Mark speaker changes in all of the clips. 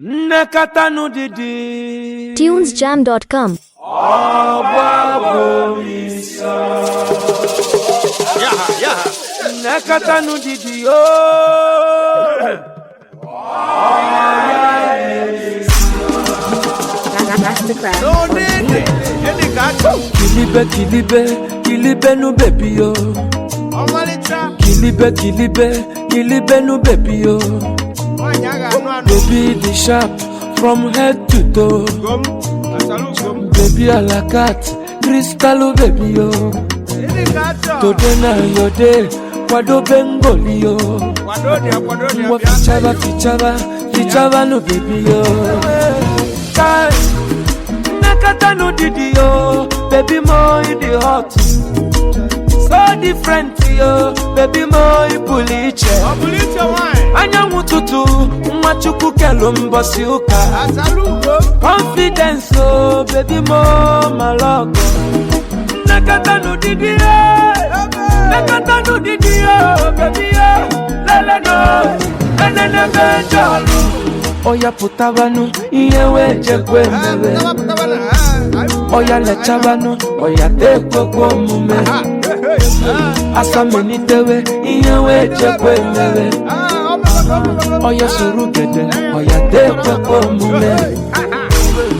Speaker 1: Nnekọtanụ didi.
Speaker 2: Tunesjam.com.
Speaker 1: Nnekọtanụ didi ooo. Kilibe kilibe kilibe nu baby yo. Kilibe kilibe kilibe nu baby yo. Baby the sharp from head to toe. Baby a la cat, crystal baby yo. Today na your day, kwado bengoli yo. Ngwa fichaba fichaba fichaba no baby yo. Kai, nakata no didi yo, baby mo in the hot. So different yo, baby mo ipuliche. Anyanwụ tutu, nwa Chukwu kelu mbọsị ụka. Confidence oh, baby mo malọgọ. Nakata no didi yo, nakata no didi yo, baby yo, lele no, enene mejọlụ. Oya pụtabanụ, ihe wee jekwe mere. Oya lechabanụ, oya tekwekwe omume. Asamelitewe, ihe wee jekwe mere. Oya soro gede, oya tekwekwe omume.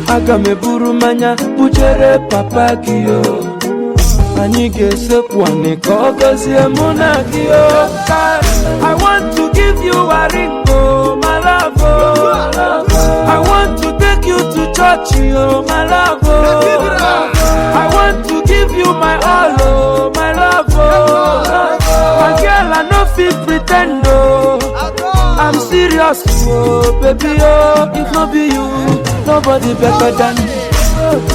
Speaker 1: Aga m eburu mmanya bujere papa gị o. Anyị ga-esekpu anị ka ọ gọzie mụ na gị o. I want to give you a ring, oh, my love, oh. I want to take you to church, oh, my love, oh. I want to give you my all, oh, my love, oh. My girl, I no fit pretend, oh. I'm serious, oh, baby, oh. If no be you, nobody better than me.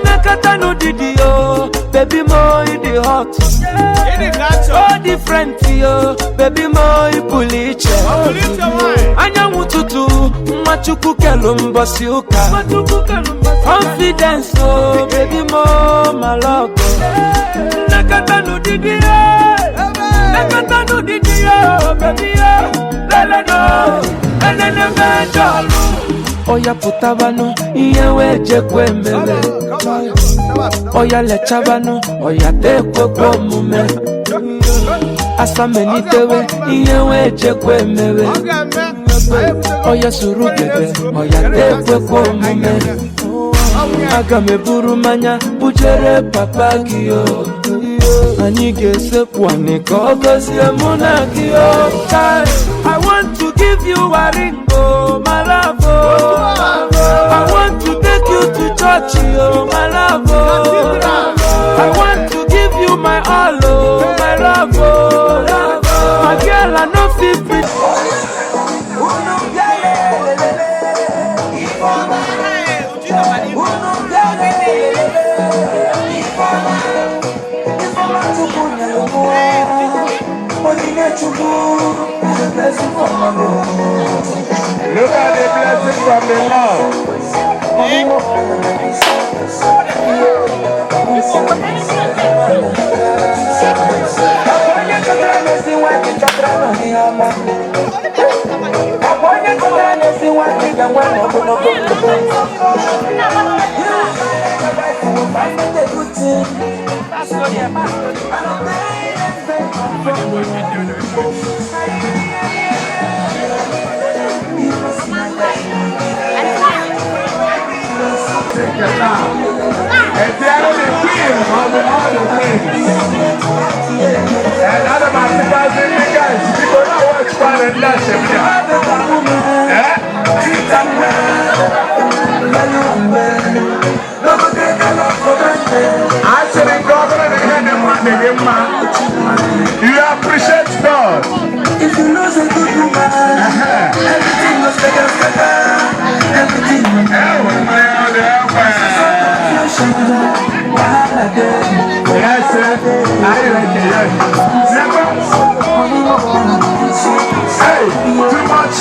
Speaker 1: Nakata no didi, oh, baby, mo in the hot. So different, yo, baby, mo ipuliche. Anyanwụ tutu, nwa Chukwu kelu mbọsị ụka. Confidence, oh, baby, mo malọgọ. Nakata no didi, yo, nakata no didi, yo, baby, yo, lele no, enene mejọlụ. Oya pụtabanụ, ihe wee jekwe mere. Oya lechabanụ, oya tekwekwe omume. Asamelitewe, ihe wee jekwe mere. Oya soro gede, oya tekwekwe omume. Aga m eburu mmanya bujere papa gị o. Anyị ga-esekpu anị ka ọ gọzie mụ na gị o. Kai, I want to give you a ring, oh, my love, oh. I want to take you to church, oh, my love, oh. I want to give you my all, oh, my love, oh. My girl, I no fit pretend.
Speaker 3: Look at the blessing from the Lord. Take your time. And they are the queen of all the queens. And other African guys, people now watch fun and dash every day. Actually, God, you appreciate God.
Speaker 4: If you lose a good woman, everything goes scatter, scatter. Everything confusion, wahala dey.
Speaker 3: Yes, sir. I like it. Yes. Never. Hey, too much.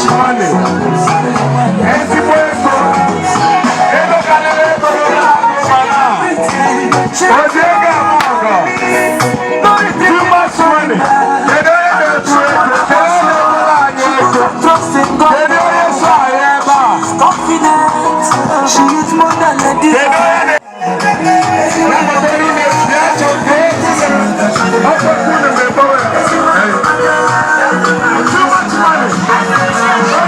Speaker 4: Confident, she is more than a diva.
Speaker 3: Too much money.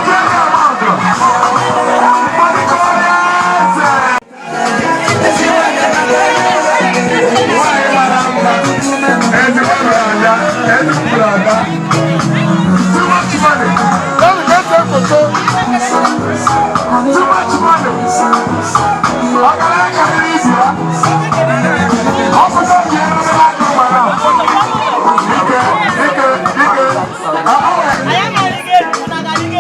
Speaker 3: Too much money. Let me get them for too much money. Ọ̀gá kàrí ìsì ya. Ọ̀pụta ji ẹnu n'aka ụmụ Ike, ike, ike.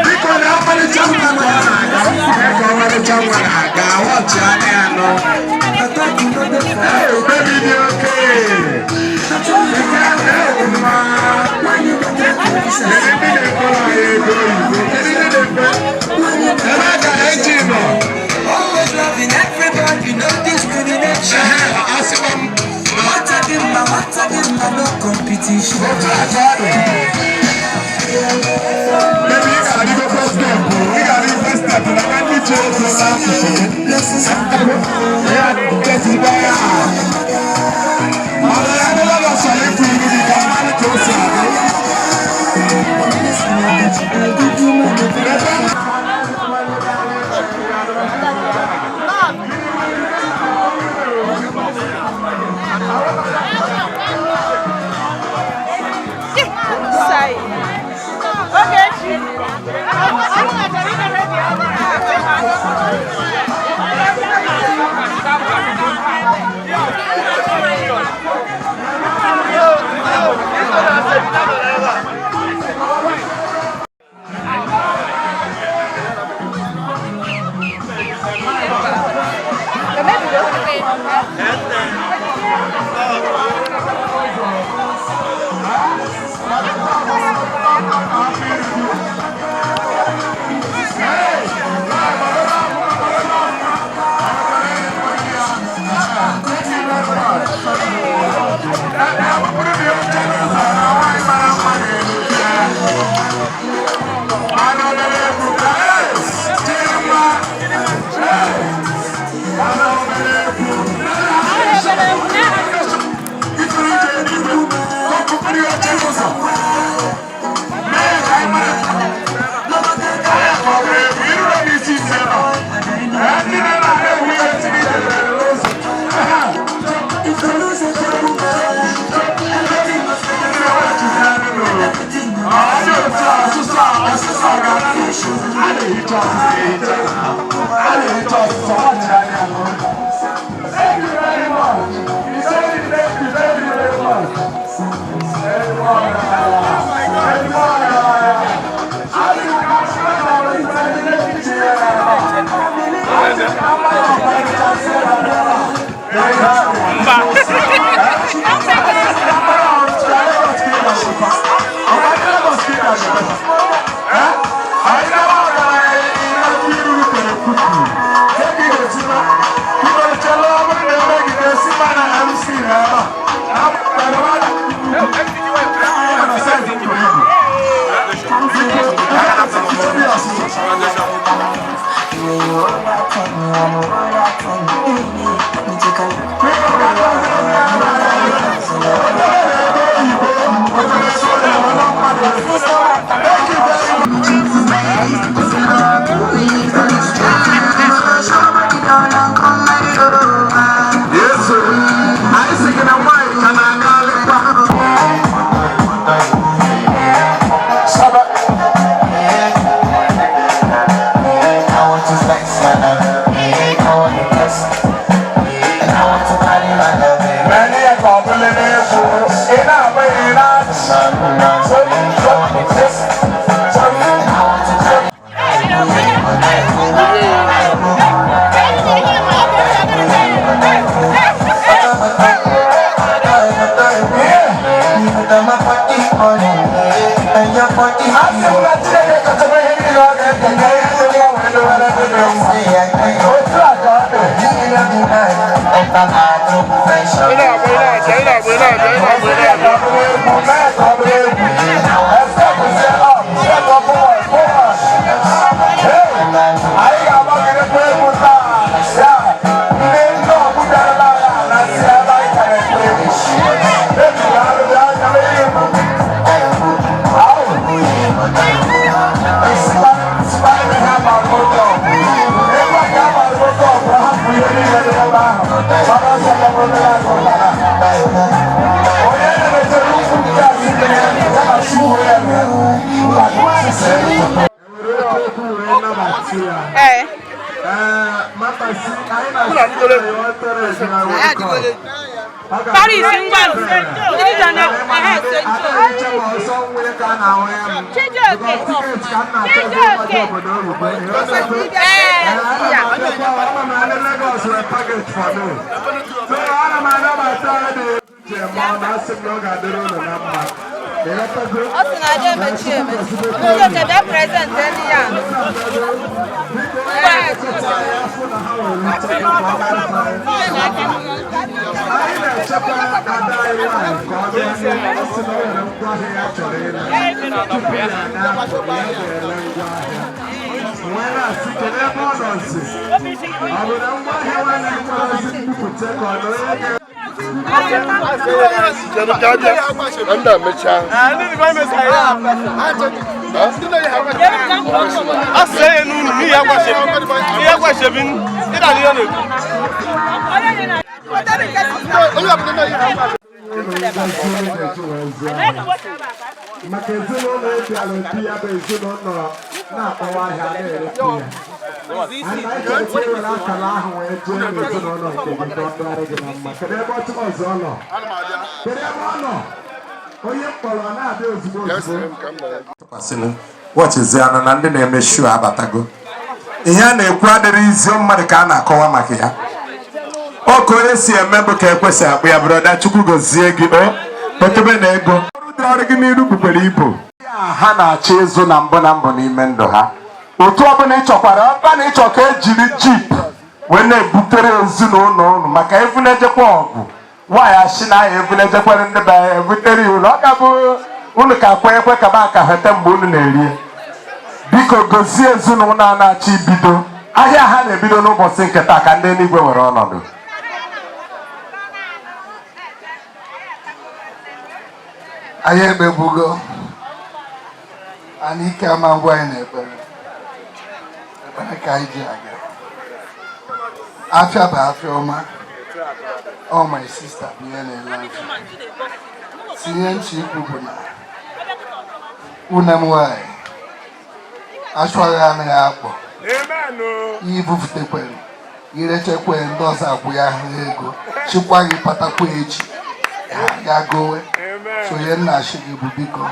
Speaker 3: Biko na ọmalịcha nwa na ọ na-aga. Eke ọmalịcha nwa na-aga, wọchị anya ya nọ. Hey, baby dị oke. Ike, hey, nwa. Kedu ndị na-ekpọrọ anyị ego oyibo? Kedu ndị na-ekpe? Ebe a ka eji nọ.
Speaker 4: Always loving everybody, no discrimination.
Speaker 3: Asịkwa m
Speaker 4: What a them, no competition.
Speaker 3: Otu a ka ọ dị. Baby, ị ga-adịgo first step. Ị ga-adịgo first step na ndị ji ego n'akụkụ gị. Ya desibe ya. Mana ya ndị lọlọ chọrọ ịfụ iru gị ka mmadụ ka o si adị.
Speaker 5: Sai. Ogechi.
Speaker 4: If you lose a good woman, everything must be
Speaker 3: Thank you very much. He said it, thank you very much. Yesu, anyị sị gị na nwaanyị ka na-aga alịkwa. Saba.
Speaker 4: I want to flex my love. I want to test. And I want to party my love.
Speaker 3: Many a couple in a fool, in a way, in a
Speaker 4: I want to test. And I want to party. My party on and your party
Speaker 3: Asị m na Chineke kọchara ihe niile ọ ga-eke ka ihe ndị ya wee dowere ndị dị mma. Otu a ka ọ dị. Mee ka ọ bụrụ egwu, mee ka ọ bụrụ egwu. Step up, step up, forward, forward. Hey, anyị ga
Speaker 5: Ee. Paris ngwa ndị dịka na ehe Chijioke. Chijioke. Ee. Ọ sị na aja emechi emechi. Chijioke bịa present ndị ya.
Speaker 3: Anyị na-echekwa ada anyị nwaanyị ka ọ bịa. Ọ sị na o nwere ngwaahịa ya chọrọ ịle tupu ya na-apụ, ya ga-ele ngwaahịa wee na-asị kedu ebe ọ nọzi. Ọ bụ na ngwaahịa nwanne m nwere ozi mbupụta ka ọ na onye ga
Speaker 6: Kedu ka abịa na ndị a mechaa?
Speaker 7: A sị ya n'unu n'ihi ihe agwachebi ị na ihe na-ekwu.
Speaker 3: Maka ezinụlọ ebiara ebi ya bụ ezinụlọ na-akpọwa ahịa na-erepụ ya. Anyị chọrọ iwere akara ahụ wee jee n'ezinụlọ nke gị ka ọ dịrị gị na mma. Kedu ebe ọtụtụ ọzọ nọ? Kedu ebe ọ nọ? Onye mkpọrọ na-abịa ozugbo ozugbo.
Speaker 8: Wọchizianụ na ndị na-eme show abatago. Ihe a na-ekwu adịrị izi mmadụ ka a na-akọwa maka ya. Ọ ka onye si eme bụ ka ekwesị akpụ ya. Brother, Chukwu gozie gị. O kpetebe na ego ọrụ dị ọrụ gị n'iru bukwere ibu ha na-achọ ịzụ na mbụ na mbụ n'ime ndụ ha. Otu ọbụla ị chọkwara ọba na ịchọ ka ejiri jeep wee na-ebutere ezinụlọ ụnụ maka evunejekwa ọgụ nwaanyị asị na aha evunejekwere ndị be ya ebutere ya ụlọ, ọ ga bụ unu ka kwe ekwe ka ba ka hete mgbe unu na-eri. Biko gozie ezinụlọ a na-achọ ibido ahịa ha na-ebido n'ụbọchị nke taa, ka ndị eluigwe were ọnọdụ.
Speaker 9: Anyị ekpegbugo anyị, ike ama ngwa anyị na-ekpere ekpere ka anyị ji aga. Afịa bụ afịa ọma. Ọ my sister bụ ihe na-ele afịa. Tinye ntị ikwu bụ na une m nwanyị achụghị anaghị akpọ ihe ibufụtekwere irechekwe ndị ọzọ akwụ ya ahụ ego chịkwa gị patakwa echi ya gowe. So ihe nna achị gị bụ, biko,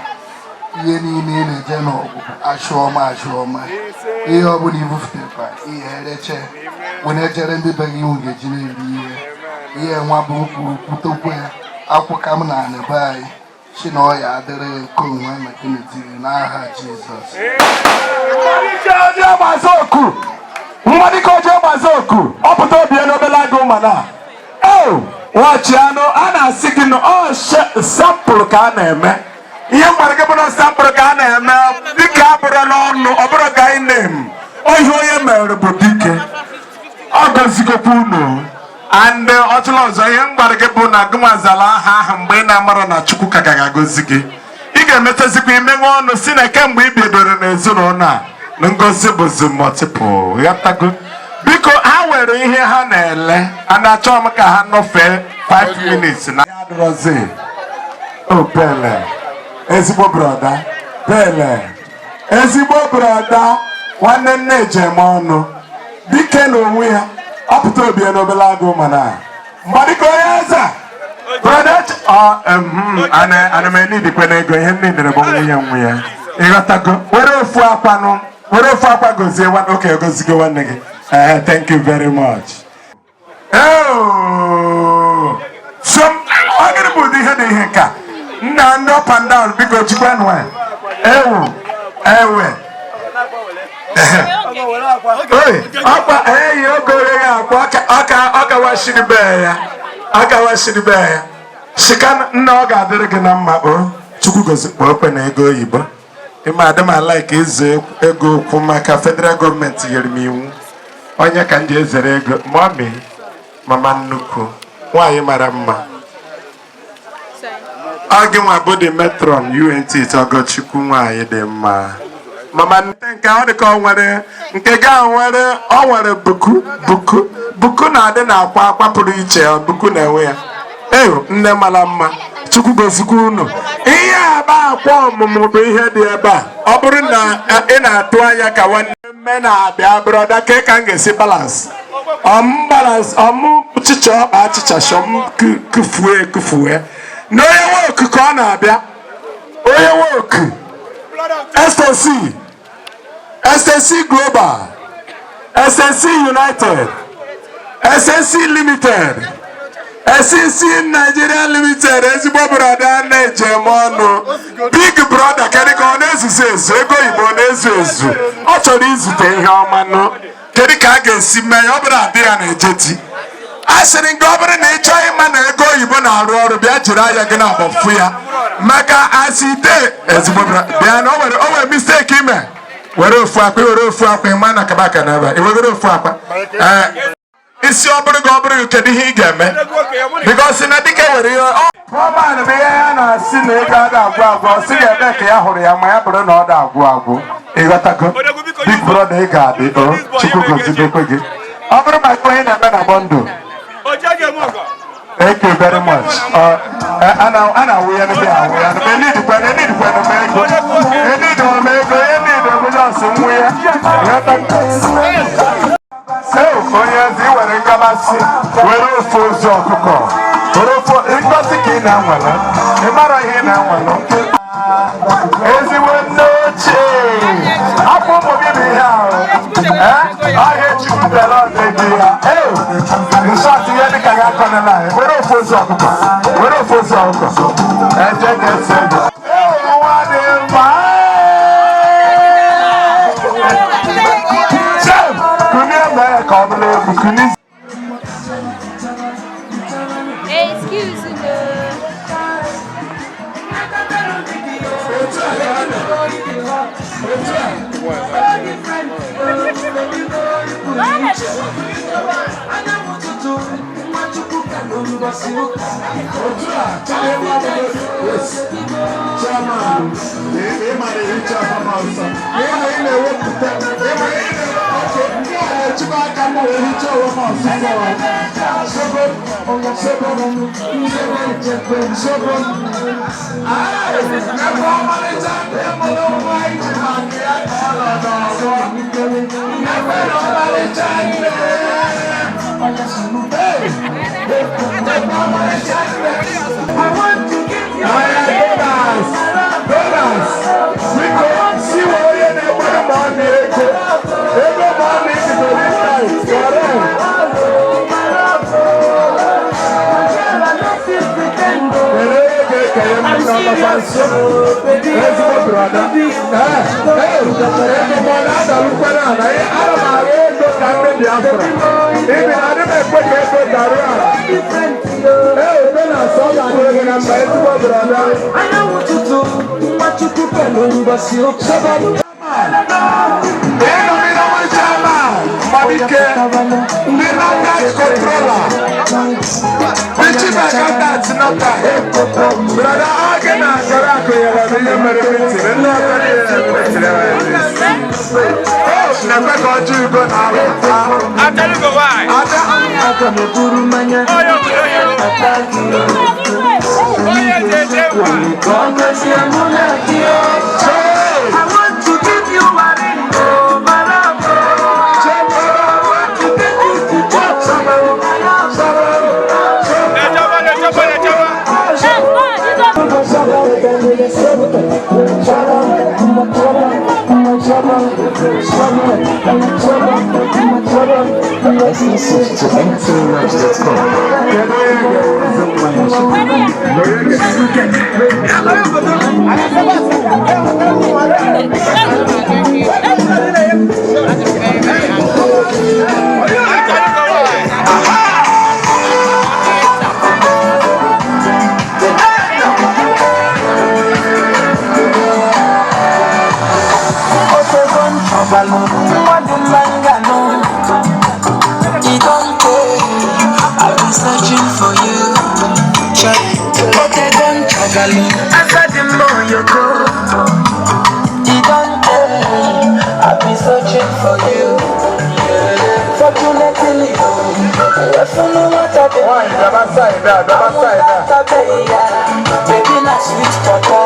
Speaker 9: ihe niile ị na-eje n'ọgwụ bụ achụ ọma, achụ ọma. Ihe ọbụla ibufụtekwa ihe ereche were jere ndị be gị ihu ga-eji na-eri ihe ihe nwa bụ kwuru kwutokwe ya akwụ ka m na anị be anyị si na ọya adịrịghị nke onwe na gịnị n'aha Jizọs.
Speaker 8: Oku mmadụ oje gbaza oku ọ pụta obi ya n'obele agụ mana o wachi anụ a na-asị gị na ọ sample ka a na-eme. Ihe m gwara gị bụ na sample ka a na-eme dịka abụrụ n'ọnụ, ọ bụrụ ka anyị na-em ihe onye mere bụ dike. Ọ gọzigokwa unu. And ọtụrụ ọzọ, ihe m gwara gị bụ na gụnwazala aha ahụ mgbe ị na-amara na Chukwu ka ga-agọzi gị. Ị ga-emechazikwa imenwe ọnụ si na kemgbe ị bidoro n'ezinụlọ a na ngozi bụzi multiple. Ghọtago? Biko, ha were ihe ha na-ele a na-achọ m ka ha nọfee 5 minutes na ya adịrọzi. O pele ezigbo brother, pele ezigbo brother, nwanne nne ejem ọnụ dike na onwe ya ọ pụta obi ya n'obele agụ mana mgbadika onye eze brother ana m enidikwe n'ego ihe nne dere bụ nwunye nwe ya. Ịghọtago? Were ofu akwa nụ, were ofu akwa gozie nwanne. Oke gozigo nwanne gị. Ee, thank you very much. Oh, so ọ gịnị bụ ụdị ihe na ihe nke a? Nna ndị up and down, biko jikwa nwe ewu ewe. Oi, ọkwa eyi oge ya akwa ọka ọka washiri bee ya aka washiri bee ya shika. Nna, ọ ga-adịrị gị na mma. O Chukwu gozi kpọọ okwe na ego oyibo. Ịma adị m ala ka eze ego okwu maka federal gọọmenti nyere m iwu onye ka m ji ezere ego. Mummy, mama nnukwu nwaanyị mara mma, ọ gị nwa bụ the matron UNT Ogochukwu. Nwaanyị dị mma, mama nke ọ dị ka ọ nwere nke ga nwere ọ nwere buku buku buku na-adị na akwa akwa pụrụ iche. Buku na-enwe ya. Ew, nne mara mma, Chukwu gozikwa unu. Ihe a bụ akwa ọmụmụ bụ ihe dị ebe a. Ọ bụrụ na ị na-atụ anya ka nwanne Mmemme na-abịa, brother, ka m ga-esi balance ọm balance ọm chicha ọkpa achịcha shọm kufue kufue na onye nwe oku ka ọ na-abịa, onye nwe oku SNC, SNC Global, SNC United, SNC Limited, SNC Nigeria Limited. Ezigbo brother na-ejem ọnụ, big brother. Kedu ka ọ na-ezuzu ezu? Ego oyibo na-ezu ezu. Ọ chọrọ izute ihe ọma nụ. Kedu ka a ga-esi mee ya? Ọ bụrụ adị ya na-eje di a sịrị gị, ọ bụrụ na ị chọọ ịma na ego oyibo na-arụ ọrụ, bịa jiri anya gị na-agbọfụ ya maka aside. Ezigbo bịa na o nwere mistake ime. Were ofu akwa, were ofu akwa, ịma na kabaka na ebe i wegoro ofu akwa. Ee, isi ọ bụrụ gị, ọ bụrụ gị, kedu ihe ị ga-eme? Because na dike were ihe ọman bụ ihe ya na-asị na ego ada agwụ agwụ. Ọ sị ga ebe ka ya hụrụ ya, ma ya bụrụ na ọ da agwụ agwụ. Ịghọtago? Big brother, ị ga-adị. O Chukwu gozibekwe gị. Ọ bụrụ maka onye na-eme na bundle. Thank you very much. A na-awụ ya n'ebe awụ ya n'ebe enidikwa enidikwa na ego enidi m ego enidi m just nwụ ya. So onye eze, ị were nkabasị, were ofe ozu ọkụkọ, were ofe ngozi ka ị na-anwale. Ị mara ihe ị na-anwale. Ezigbo nne ochie, afọ ụmụ gị bụ ihe ahụ. Ahịa Chukwu bịara ọdịdị ya. Ee, nsọtụ ihe dịka gị akọnala anyị. Were ofe ozu ọkụkọ, were ofe ozu ọkụkọ, eje ga-ese gị. Ee, nwa dị mma. Chem, kunie mee ka ọ bụrụ egwu kuni.
Speaker 2: Excuse me.
Speaker 8: Chairman, ị mara ehicha afọ nsọ. Ịma ị na-ewepụta, ịma ị na-ewepụta ndị a na-echikwa aka m wee hichaa onwe m ọsụsọ. Sobo, sobo, sobo, sobo. Ebe ọmalịcha ndị mụrụ nwa iji maka ya ka ọ nọ n'ọgbọ. Ebe na ọmalịcha nne. Ebe ọmalịcha nne. Oya, donors, donors, biko, si wee onye na-egbere ma ọ na-ego. Ego ma ọ na-ejidere night, were. Were onye ga-ekenye m n'ọgbakwa nso. Ezigbo brother. Ee, ee, ego ma ọ na-adalukwa n'ala. Ana m arụ ego ka ndị Biafra. Ibi na adị m ekwe ka ego daruo ala. Ee, donors, ọ ga-adịrị gị na mma, ezigbo brother.
Speaker 1: Anyanwụ ụtụtụ, nwa Chukwu kelu mbọsị ụka.
Speaker 8: Chairman, Mabike, the NAFDAC controller, the chief accountant NAFDAC. Brother, ọ gị na akọrọ akụnyere m ihe mere meeting, ndị ọzọ niile na meeting. Na-ekwe ka ọjọ ugo na-alụta. Ada.
Speaker 1: Aga m eburu mmanya papa gị ka ọ gọzie mụ na gị. I want to give you a ring, oh my love. I want to take you to church, oh my love.
Speaker 4: Exclusive to ntnight.com.
Speaker 8: Kedu onye ga-ewezi mmanya?
Speaker 1: Otego nchọbalụ nwa dị mma nganụ. You don't go. I've been searching for you. Otego nchọbalụ asa dị mma oyoko. You don't go. I've been searching for you. Fortunately, wefunu nwata dị
Speaker 8: Nwaanyị, bịaba side a, bịaba side a.
Speaker 1: Baby, na sweet pọpọ.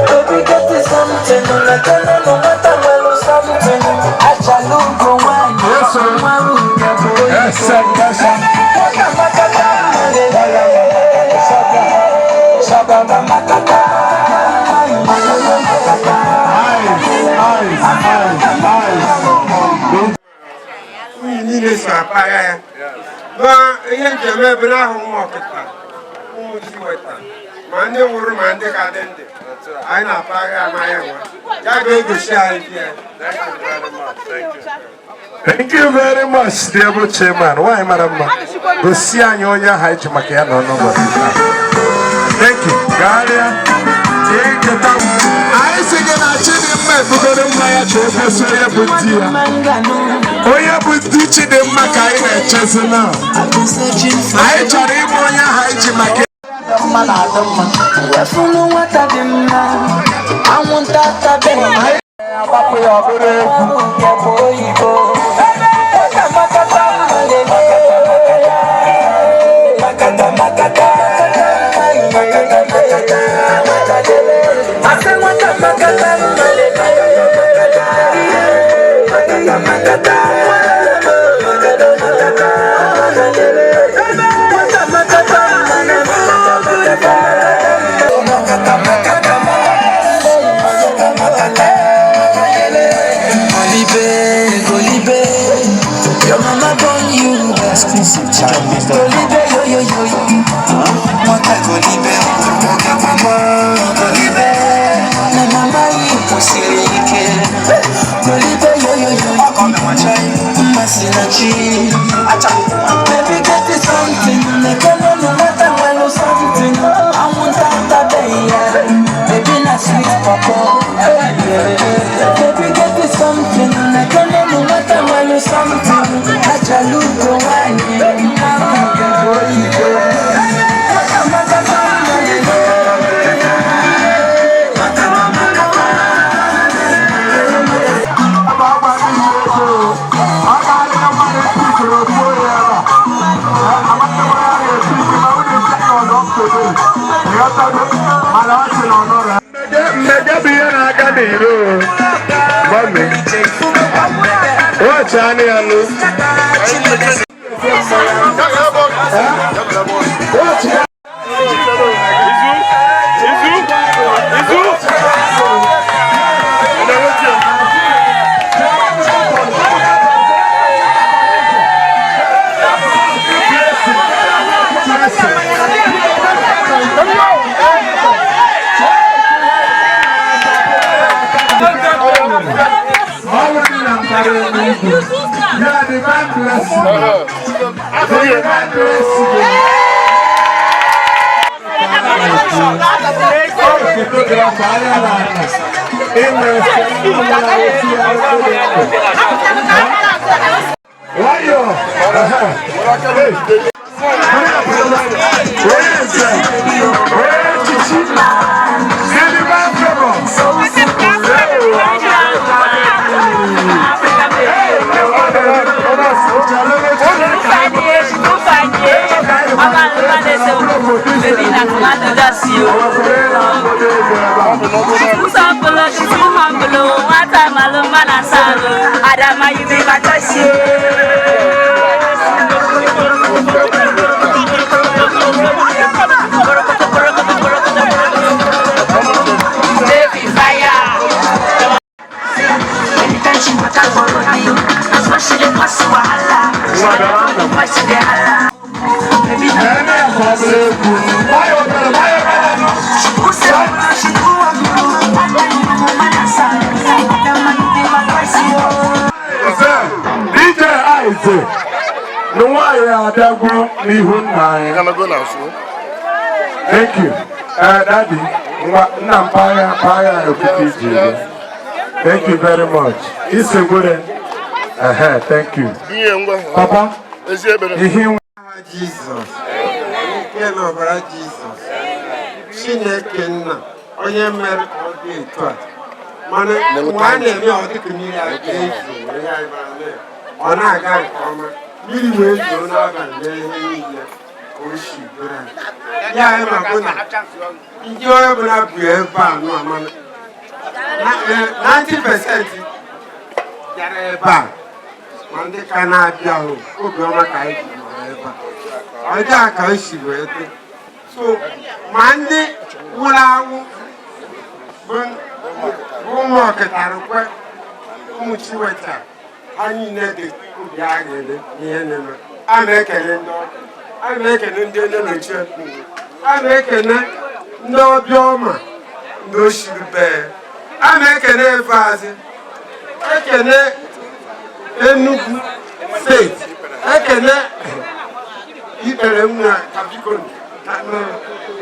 Speaker 1: Baby, get me something, na tell no matter well something.
Speaker 10: Niile so apagha ya. Na ihe njem ebe n'ahụ ụmụ ọkịta, ụmụ chi weta, ma ndị nwụrụ ma ndị ka dị ndụ. Anyị na-apagha ya n'anya nwa. Ya ga-egosi anyị di ya.
Speaker 8: Thank you very much, dear chairman. Why, madam? Gosi anyị onye ahụ anyị ji maka ya nọ n'ụbọchị taa. Thank you. Gagharịa. Cheta anyị sị gị na Chidimma ebugoro mmanya ka o gosi onye bụ di ya. Onye bụ di Chidimma ka anyị na-echezi na. Anyị chọrọ ịbụ onye ahụ anyị ji maka
Speaker 4: Mma na-adị mma. Wefunu nwata dị mma, anwụnta tabeghị.
Speaker 8: Agbapụ ya ọ bụrụ egwu.
Speaker 4: Nke bụ oyibo. Nwata makata mma lele. Makata makata. Makata makata. Asị nwata makata mma lele. Makata makata. Makata makata. Nwata makata mma lele. Makata makata. Makata makata. Golibe, Golibe, your mama born you. Exclusive Golibe, yo yo yo yo. Nwata Golibe, oge mama Golibe, na mama yi kwụsịrị ike. Golibe, yo yo yo. Mmasị na chi. Baby, get it something. Nekene nu nwata nwelu something. Anwụnta atabeghị ya. Baby, na sweet pawpaw. Baby, get it something. Nekene nu nwata nwelu something. Achalugo nwanyị. Nke bụ oyibo. Nwata makata mma lele. Makata makata.
Speaker 8: Ọ ga-adị na mmadụ pikiri ofu onye ebe a. Amaka m ya ga-epiki ma unu esi na ọdọ mkpebe. Ịghọtago? Mana ọ sị na ọ nọrọ. Mmege bụ ihe na-aga n'iro. Mummy. Wọchị anụ ya nụ. Wọchị ya.
Speaker 7: Izu! Izu!
Speaker 8: Yeah, divine blessing. Divine blessing. Nwayọọ. Onye nze, onye echichi, the divine favor.
Speaker 4: Adama, you be my choice. Baby, fire. Anytime she waka for road, that's why she dey pass wahala. She dey pass the hala. Baby, she do a guru, Adama, you be my choice.
Speaker 8: DJ Aize, na nwaanyị abịagwo n'ihu nna anyị. Thank you. Daddy, nwa nna m pagha pagha okwute iji ere. Thank you very much. Isegwere. Ehe, thank you. Papa, ihe nwe
Speaker 10: Aha Jizọs, ike na ọbara Jizọs, Chineke nna, onye mere ka ọ dị etu a. Mana mgbe a na-eme ọ dịka mmiri a ga-ezo ihe anyị mara na ya. Ọ na-aga nke ọma. Mmiri wee zoo n'abalị mee ihe niile ka o si bụrụ anyị. Ya anyị ma bụ na ndị onye ọbụla bụ ebe a nụ amana 90% bịara ebe a ma ndị ka na-abịa ahụ obiọma ka anyị ji nọrọ ebe a ọjọọ ka o si wee dị so ma ndị nwụrụ anwụ bụ ụmụ ọkịtarụkwe ụmụ Chiweta. Ha niile dị obi aṅụrị n'ihe na-eme. A na-ekele ndị ọkụ, a na-ekele ndị elenochie, a na-ekele ndị ọbịa ọma, ndị oshiri bee, a na-ekele Efeazị, ekele Enugu Steeti, ekele ikpere m na kabiko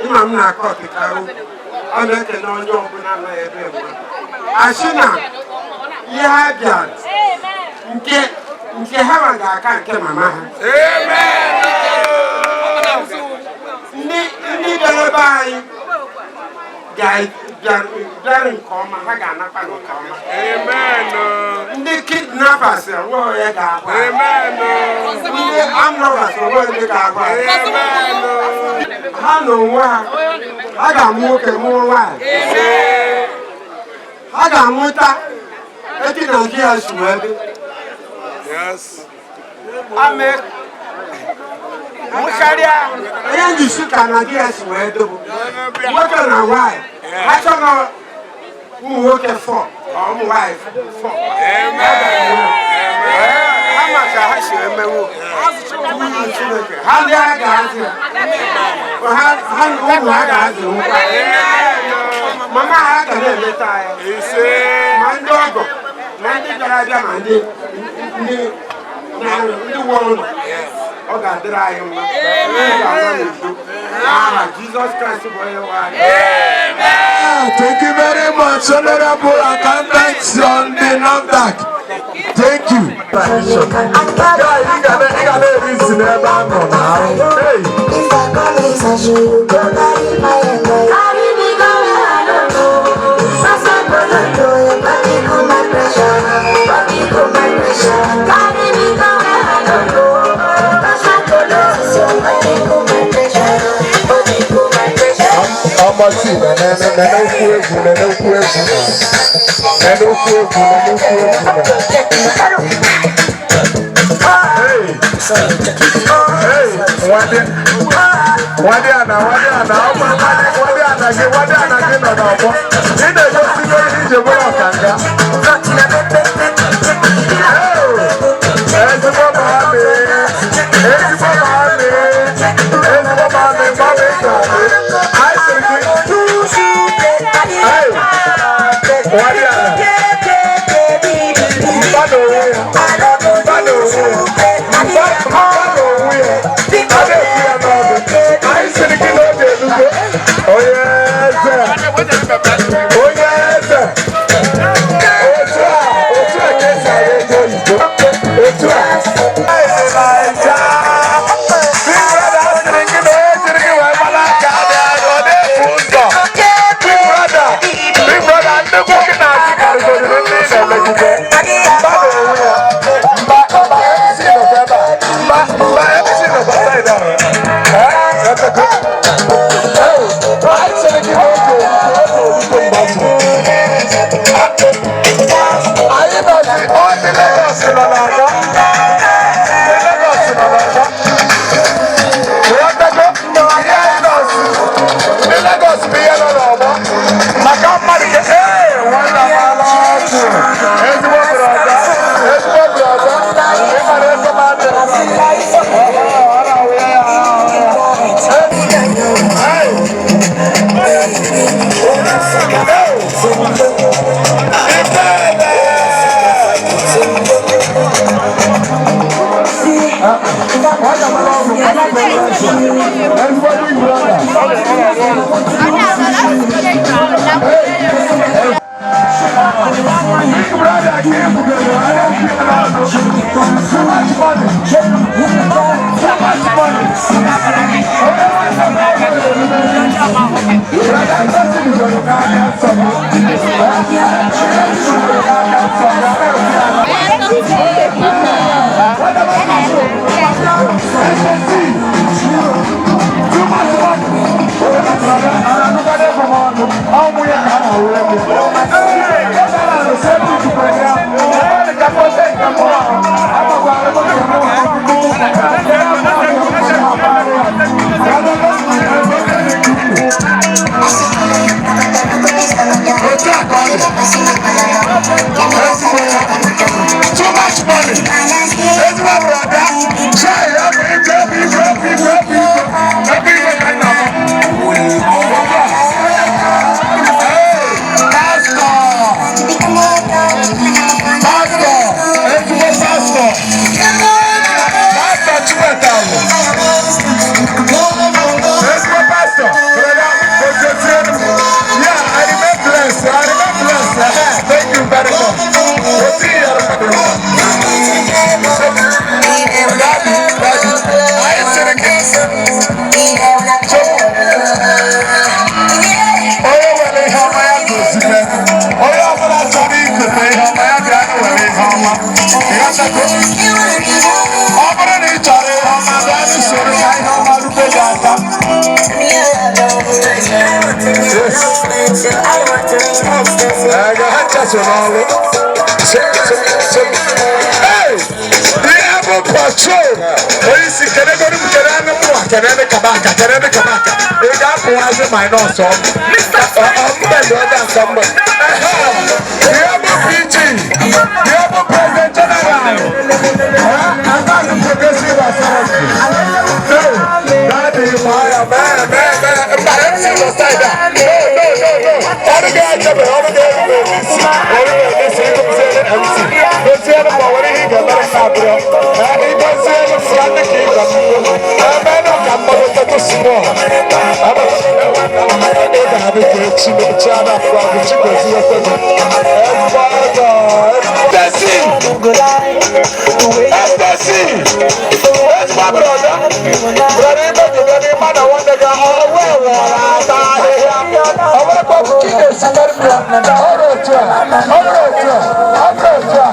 Speaker 10: ịma m na kọt ka a na-ekele onye ọbụla nọ ebe mma asị na ihe ha bịara nke nke ha ma ga-aka nke mama ha. Ndị ndị bịara ebe anyị bịara nke ọma, ha ga-anakwa nke ọma. Ndị kidnappers enweghị onye ga-agwa, ndị armed robbers enweghị ndị ga-agwa ha. Na onwe ha, ha ga-amụ nwoke, mụọ nwaanyị, ha ga-amụta etu Naijiria si wee dị. Ame karịa ihe njisi ka Naijiria si wee dị bụ nwoke na nwaanyị. Ha chọrọ ụmụ nwoke four, ụmụ nwaanyị four. Ha maka ha si emewo Chineke ha, ndị ha ga-azụ ha, ụmụ ha ga-azụ nkwa, mama ha ga na-eleta ya, ma ndị ọgọ ma ndị bịara abịa, ma ndị ndị ndị nwe ụlọ. Ọ ga-adịrị anyị mma. Anyị ga-ana n'udo n'aha Jizọs Kraịst bụ onye nwe anyị.
Speaker 8: Thank you very much, Honorable Accountant on the NAFDAC. Thank you. Guy, ị ga na-eri isi n'ebe a nọ na. Hey.
Speaker 11: If I come in, you go carry my head. Carry me go where I don't know. Pass my bololo, your body cool my pressure. Body cool my pressure. Carry me go where I don't know. Pass my bololo, your body cool my pressure. Body cool my pressure.
Speaker 3: Ọmọ tí nene nene okwu egwu, nene okwu egwu na nene okwu egwu, nene okwu egwu na. Hey, hey, nwadị nwadị ana, nwadị ana, ọma nwadị, nwadị ana gị, nwadị ana gị nọ n'ọgbọ. Ị na-egosigo ihe ije bụrụ ọkanga. Hey, ezigbo maamị, ezigbo maamị, ezigbo maamị, maamị ga-adị. Anyị sịrị gị, hey, nwadị ana, mba n'onwe ya, mba n'onwe ya, mba mba n'onwe ya, a na-ekwu ya n'ọnụ. Anyị sịrị gị n'oge elugo, onye eze, onye eze, otu a, otu a ka esi agha ego oyibo, otu a. Eze Naija, Big Brother sịrị gị na onye jiri gị wee mara aka dị anya, ọ na-efu ụzọ. Big Brother, Big Brother, nnukwu gị na-achị karịgoriri ndị ị na-emegide. Mba n'onwe ya, mba mba MC nọkwa ebe a, mba mba MC nọkwa side ahụ. Eh, ebeko. Eh, anyị sịrị gị n'oge oge orugo mgbe ọ tụrụ. Anyị nọzi, ọ ndị Lagos nọ n'ọgbọ. Ndị Lagos nọ n'ọgbọ. Ghọtago? Ihe anyị nọzi, ndị Lagos bụ ihe nọ n'ọgbọ. Maka mmadụ ke, ee, nwanne m ala ọchụ. Ezigbo brother, ezigbo brother. Ị mara ebe m adị. Ọ na-awụ ya, ọ na-awụ ya. Hey! Hey! Ifele! Ezigbo big brother. Big brother came too much money. Too much money. Brother, that's Too much money. Too much money.
Speaker 8: Daddy, daddy, anyị sịrị gị chọpụ. Onye nwere ihe ọma ya gozire. Onye ọbụla chọrọ igote ihe ọma ya bịa na were ihe ọma. Ịghọtago? Ọ bụrụ na ị chọrọ ihe ọma, bịa n'usoro ka ihe ọma rute gị aka. Ha ncha so n'ọrụ. Hey! Ihe bụ patrol. Onye isi kedegoro m kene anụ mụnwa kenene kabaka kenene kabaka. Ị ga-apụwazi minus ọ. Mbe ọda nsọ mbe. Ihe bụ PG. Ihe bụ President General. Akazi Progressive Authority. Daddy, Maya, man, man, man. Mba, MC nọ side a. No, no, no, no. Ọrụ ga-echebe, ọrụ ga-erube n'isi. Ọrụ ga-esi ịgụziere MC. Goziere ma nwere ihe ị ga-emere na abụọ. Ịgoziere m ya dị ka ị ga m. Emenụ ka mmadụ tetụ small. Ị ga-adị ka echi echi a na-afụ agụ chi goziekwe gị. Ezigbo ọgọ, ezigbo Estesi! Ezigbo brọda! Brọda ibe gị bịa n'ịma na nwanne gị ọwa ewere ata ahịhịa. Ọ bụrụkwa ka ị ga-esikarị m ya na ọrụ otu a, ọrụ otu a, ọrụ otu a.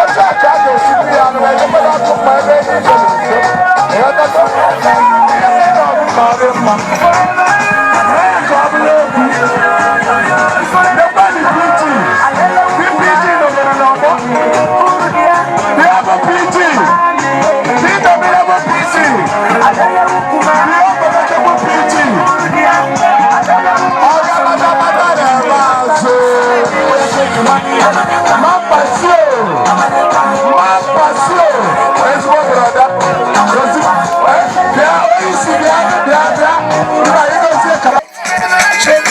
Speaker 8: Otu a ka a ga-esikwu ya nụ enyemaka ọkụ mma ebe enyi gị nso. Ịghọtago? Ihe mere ọ bụ ma ọ dị mma. Mee ka ọ bụrụ egwu. Lekwanụ PG. PPG nọgoro n'ọgbọ. Bịa bụ PG. Bịa bụ PC. Bịa bụ PG. Ọga pátápátá na-eme azụ. Mapasio. Mapasio. Ezigbo brọda. Gosi. Bịa onye isi bịa bịa bịa. Mba ịgozie kaba. Chek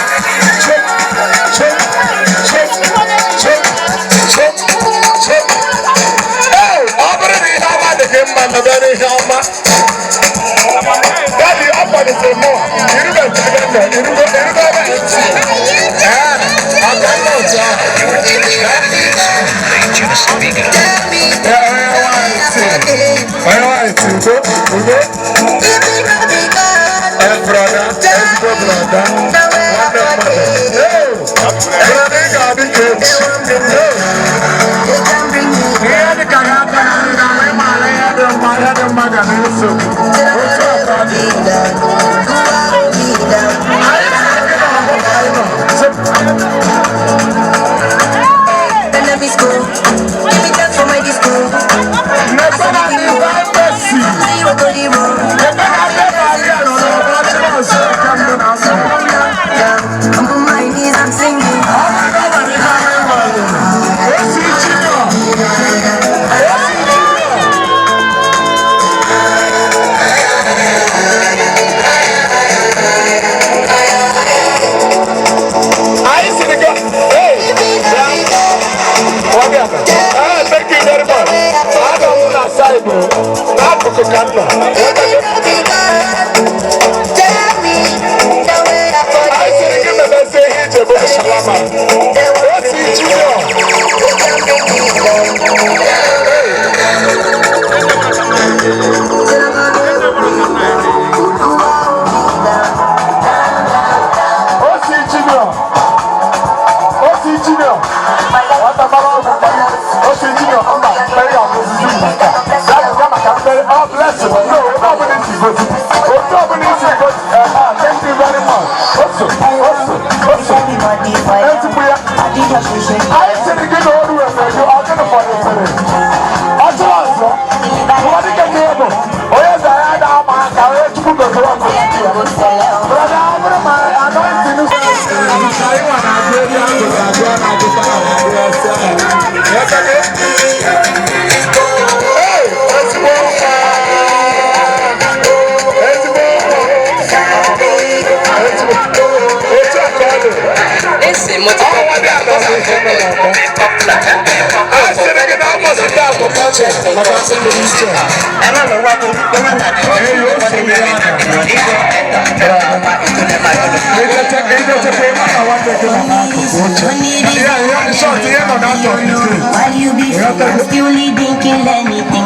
Speaker 8: chek chek chek chek chek chek. Ee, ọ bụrụ na ihe ọma dị gị mma, mebere ihe ọma. Daddy, ọ kwalitere mụ irube ebe nọ, irugo irugo ebe ntị. Ee, ọka nna otu ahụ. Ee, onye nwaanyị tị. Onye nwaanyị tị, udo, udo. Ee, brọda, ezigbo brọda. Nwanne mmadụ. Ee, brọda ị ga-adị ka echi. Ee. Ihe dị ka ga-aba na ndị na ịmara ihe dị mma, ihe dị mma ga na-eso. Otu a ka ọ dị. Anyị na-adị n'ọgbọ ka anyị nọ. Nnekwe na Divine Mercy. Nnekwe na Ave Maria nọ n'ọgbọ Chinonso nke mbụ na mbụ. Ọ bụrụ na ọ nwere ihe ọma ị nwere, Osi Junior. Osi Junior. Anyị siri gị, hey, bịa. Nwa bịa. Ah, thank you very much. Anọ m na side o, n'akụkụ ka m nọ. Anyị siri gị mebezie ihe iji bụrụ shalama. Osi Junior. Osi Junior. Osi Junior. Nwata mara ọgwụ mgbanye. Osi Junior mba mmeri ọgụzụzụ maka. Ya bụ ya maka mmeri. Oh, bless you. No, otu ọbụla isi gosi. Otu ọbụla isi gosi. Thank you very much. Oso, oso, oso. Ezigbo ya. Anyị sịrị gị na oru eme gị, ọ gịnị fọdụsịrị? Ọ chọrọ ọzọ. Nwa dịka gị bụ onye zara ya na-ama aka, onye Chukwu goziri ọgụ ya. Brother, ọ bụrụ ma anointing maka ịnwa na-agụ eri agụrụ agụ a na-agụta na agụ ọsọ. Ghọtago? Hey, ezigbo nwa. Ezigbo nwa. Ezigbo. Otu a ka ọ dị. Ọnwa dị anọ na ihe nọ n'ọgbọ. A sịrị gị na ụbọchị taa bụ ụbọchị maka ndị iche. Ee, o siri ya na. Idechekwa ịma na nwanne gị nọ n'akụkụ oche. Ihe shọt ihe nọ n'atọ ike.
Speaker 11: While you be still living, kill anything.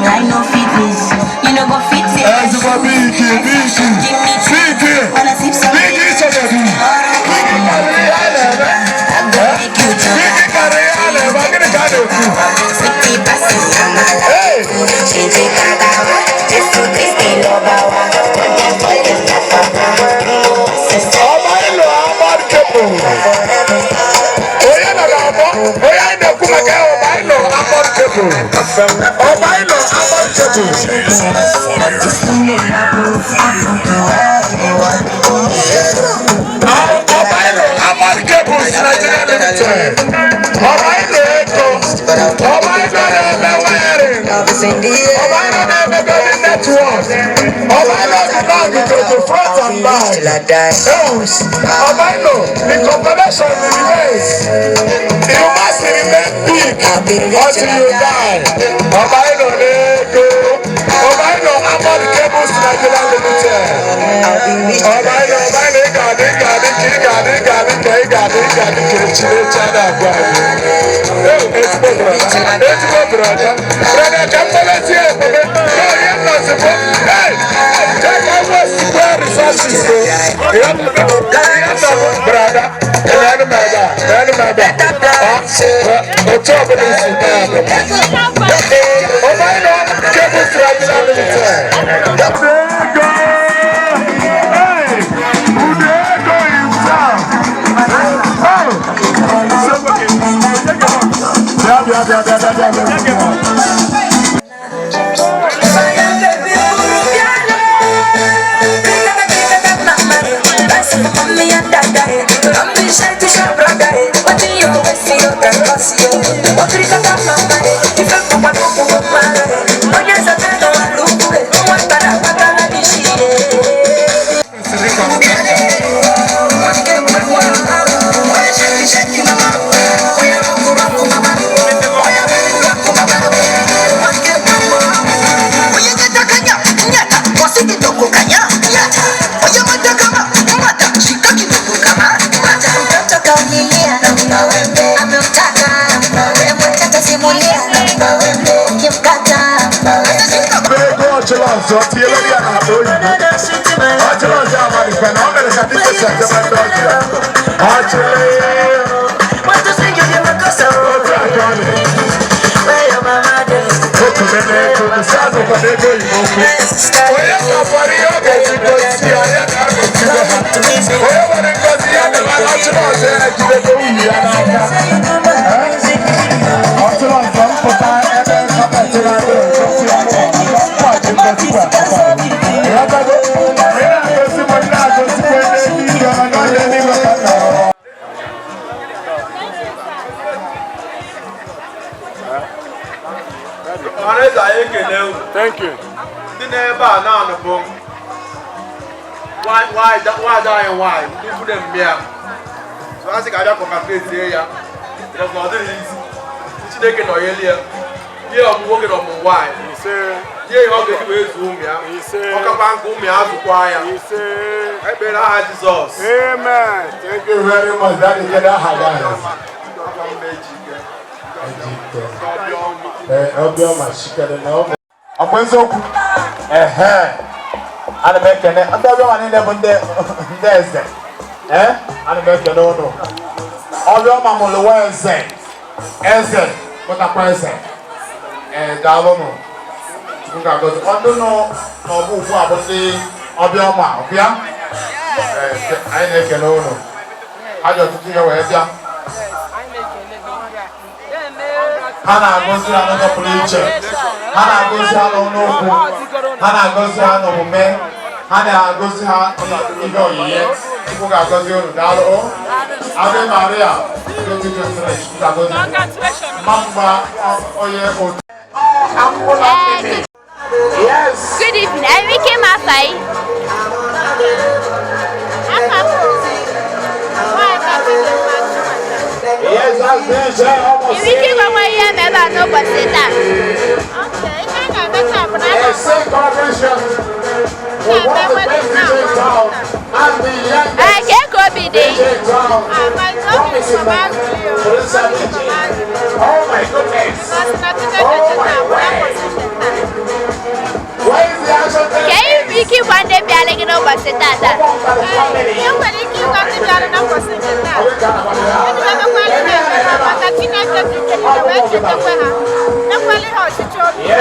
Speaker 3: Ọbaịlọ Agbachepụ. Ọbaịlọ Agbachepụ Nigeria Limited. Ọbaịlọ ego. Ọbaịlọ na-eme wiring. Ọbaịlọ na-eme building network. Ọbaịlọ dị n'ogige to front and back. Ọbaịlọ, the confederation remains. You must remain big until you die. Ọbaịlọ na-ego. Ọbaịlọ Amod Cables Nigeria Limited. Ọbaịlọ, ọbaịlọ, ị ga-adị, ị ga-adị ka ị ga-adị, ị ga-adị ka ị ga-adị, ị ga-adị ka echi echi a na-agwa gị. Ezigbo brother, ezigbo brother. Brother, ka mkpọlọsị ekpebe. Na onye nnọzi bụ, hey, take our square resources o. Ihe nnọbụ, brother, ịna-anụ m ebe a, na-anụ m ebe a. Otu ọbụla isi mee ya bụ. Ọbaịlọ Cables Nigeria Limited. Ego! Hey! Udo ego himself! Oh! Bịa, bịa, bịa, bịa, bịa, bịa, bịa. Ego ọchịrị ọzọ tinyere ya n'akpa oyibo. Ọchịrị ọzọ amalite na ọ mere ka ndị kwesịrị edebe ndị ọjị ya. Ọchịrị. Otu aka ọ dị. Okumene ego, si azụkwana ego oyibo okwu. Onye kakwara ihe ọ ga-eji gosi ya, ya na-agosigo ha. Onye nwere ngozi ya debara ọchịrị ọzọ ya ejidego nwunye ya n'aka. Ọchịrị ọzọ mpụta ebe kapetị na-adị ngosi ya n'ụwa.
Speaker 7: Ọhaneze, anyị ekele unu.
Speaker 6: Thank you.
Speaker 7: Ndị n'ebe a naanị bụ nwaada anyị nwaanyị, ndị ikwu na mme ya. So a sị ka abịa congratulate ya because na ọ dịghị izi. Chineke nọnyere ya, ihe ọmụmụ nwoke na ọmụmụ nwaanyị, nye ihe ọ ga-eji wee zuo ụmụ ya, ọkakwa nke ụmụ ya azụkwa ya. Ekpere aha Jizọs.
Speaker 6: Amen.
Speaker 3: Thank you very much. Daddy, get that high. Obiọma shikere na ọ
Speaker 8: Ọ bụ eziokwu. Ehe, ana m ekene ndị ọbịọma niile bụ ndị ndị eze. Ee, ana m ekene ụnụ. Ọbịọma mụrụ nwa eze, eze pụtakwa eze. Ee, daalụnụ. Chukwu ga-agọzi ndị nọ n'ọgbọ ugbu a bụ ndị ọbịọma ọbịa. Ee, anyị na-ekene ụnụ. Ha ji ọtụtụ ihe wee bịa. Ha na-agọzi ha n'ụzọ pụrụ iche. Ha na-agọzi ha n'ọnụokwu, ha na-agọzi ha n'omume, ha na-agọzi ha n'ihe oyiye. Chukwu ga-agọzi unu. Daalụ o. Ave Maria 2023. Chukwu ga-agọzi unu. Mma mma onye otu.
Speaker 2: Yes. Good evening. Enrique Mafai.
Speaker 3: Yes, that's DJ almost.
Speaker 2: Enrique gwakwa ihe mere ebe a n'ụbọchị taa.
Speaker 3: A sick collaboration with one of the best DJ in town and the youngest
Speaker 2: Ee, kee ka obi dị?
Speaker 3: DJ in town. Promising man, Producer DJ. Oh my goodness. Oh my word. Where is the action?
Speaker 2: Kee ihe ike ịgwa ndị bịara gị n'ụbọchị tata?
Speaker 5: Enwere ike ịgwa ndị bịara na ụbọchị nke taa. Ndị na-emekwara ha ebere maka Chineke ji ike wee chetakwa ha. Ekwela ha ọchịchị obi ha.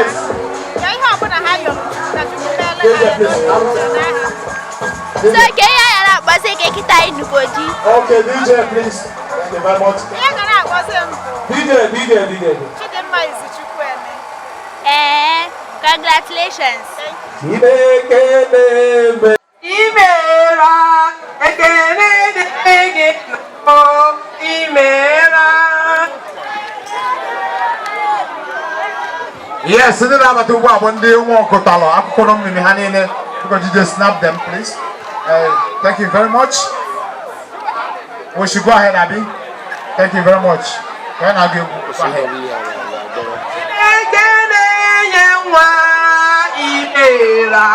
Speaker 5: Ka ihe ọbụla ha yọrọ Chukwu na Chukwu meele ha ya n'obi uche n'aha.
Speaker 2: So kee ihe a ghara akpọzi gị kịta ịnụgo di?
Speaker 3: Okay, DJ, please. Thank you very much.
Speaker 5: Ihe gara agọzi m bụ
Speaker 3: DJ, DJ, DJ.
Speaker 5: Chidimma Izuchukwu Eme.
Speaker 2: Ee, congratulations.
Speaker 12: Imeela, ekele dịrị gị nna m, imeela.
Speaker 3: Yes, ndị na-abata ugbu a bụ ndị nwa ọkụtalụ akwụkwọ na mmiri ha niile. Biko DJ, snap them, please. Thank you very much. We should go ahead, Abi. Thank you very much. Ka anyị na-aga egwu, go ahead.
Speaker 12: Chineke na-enye nwa, imeela,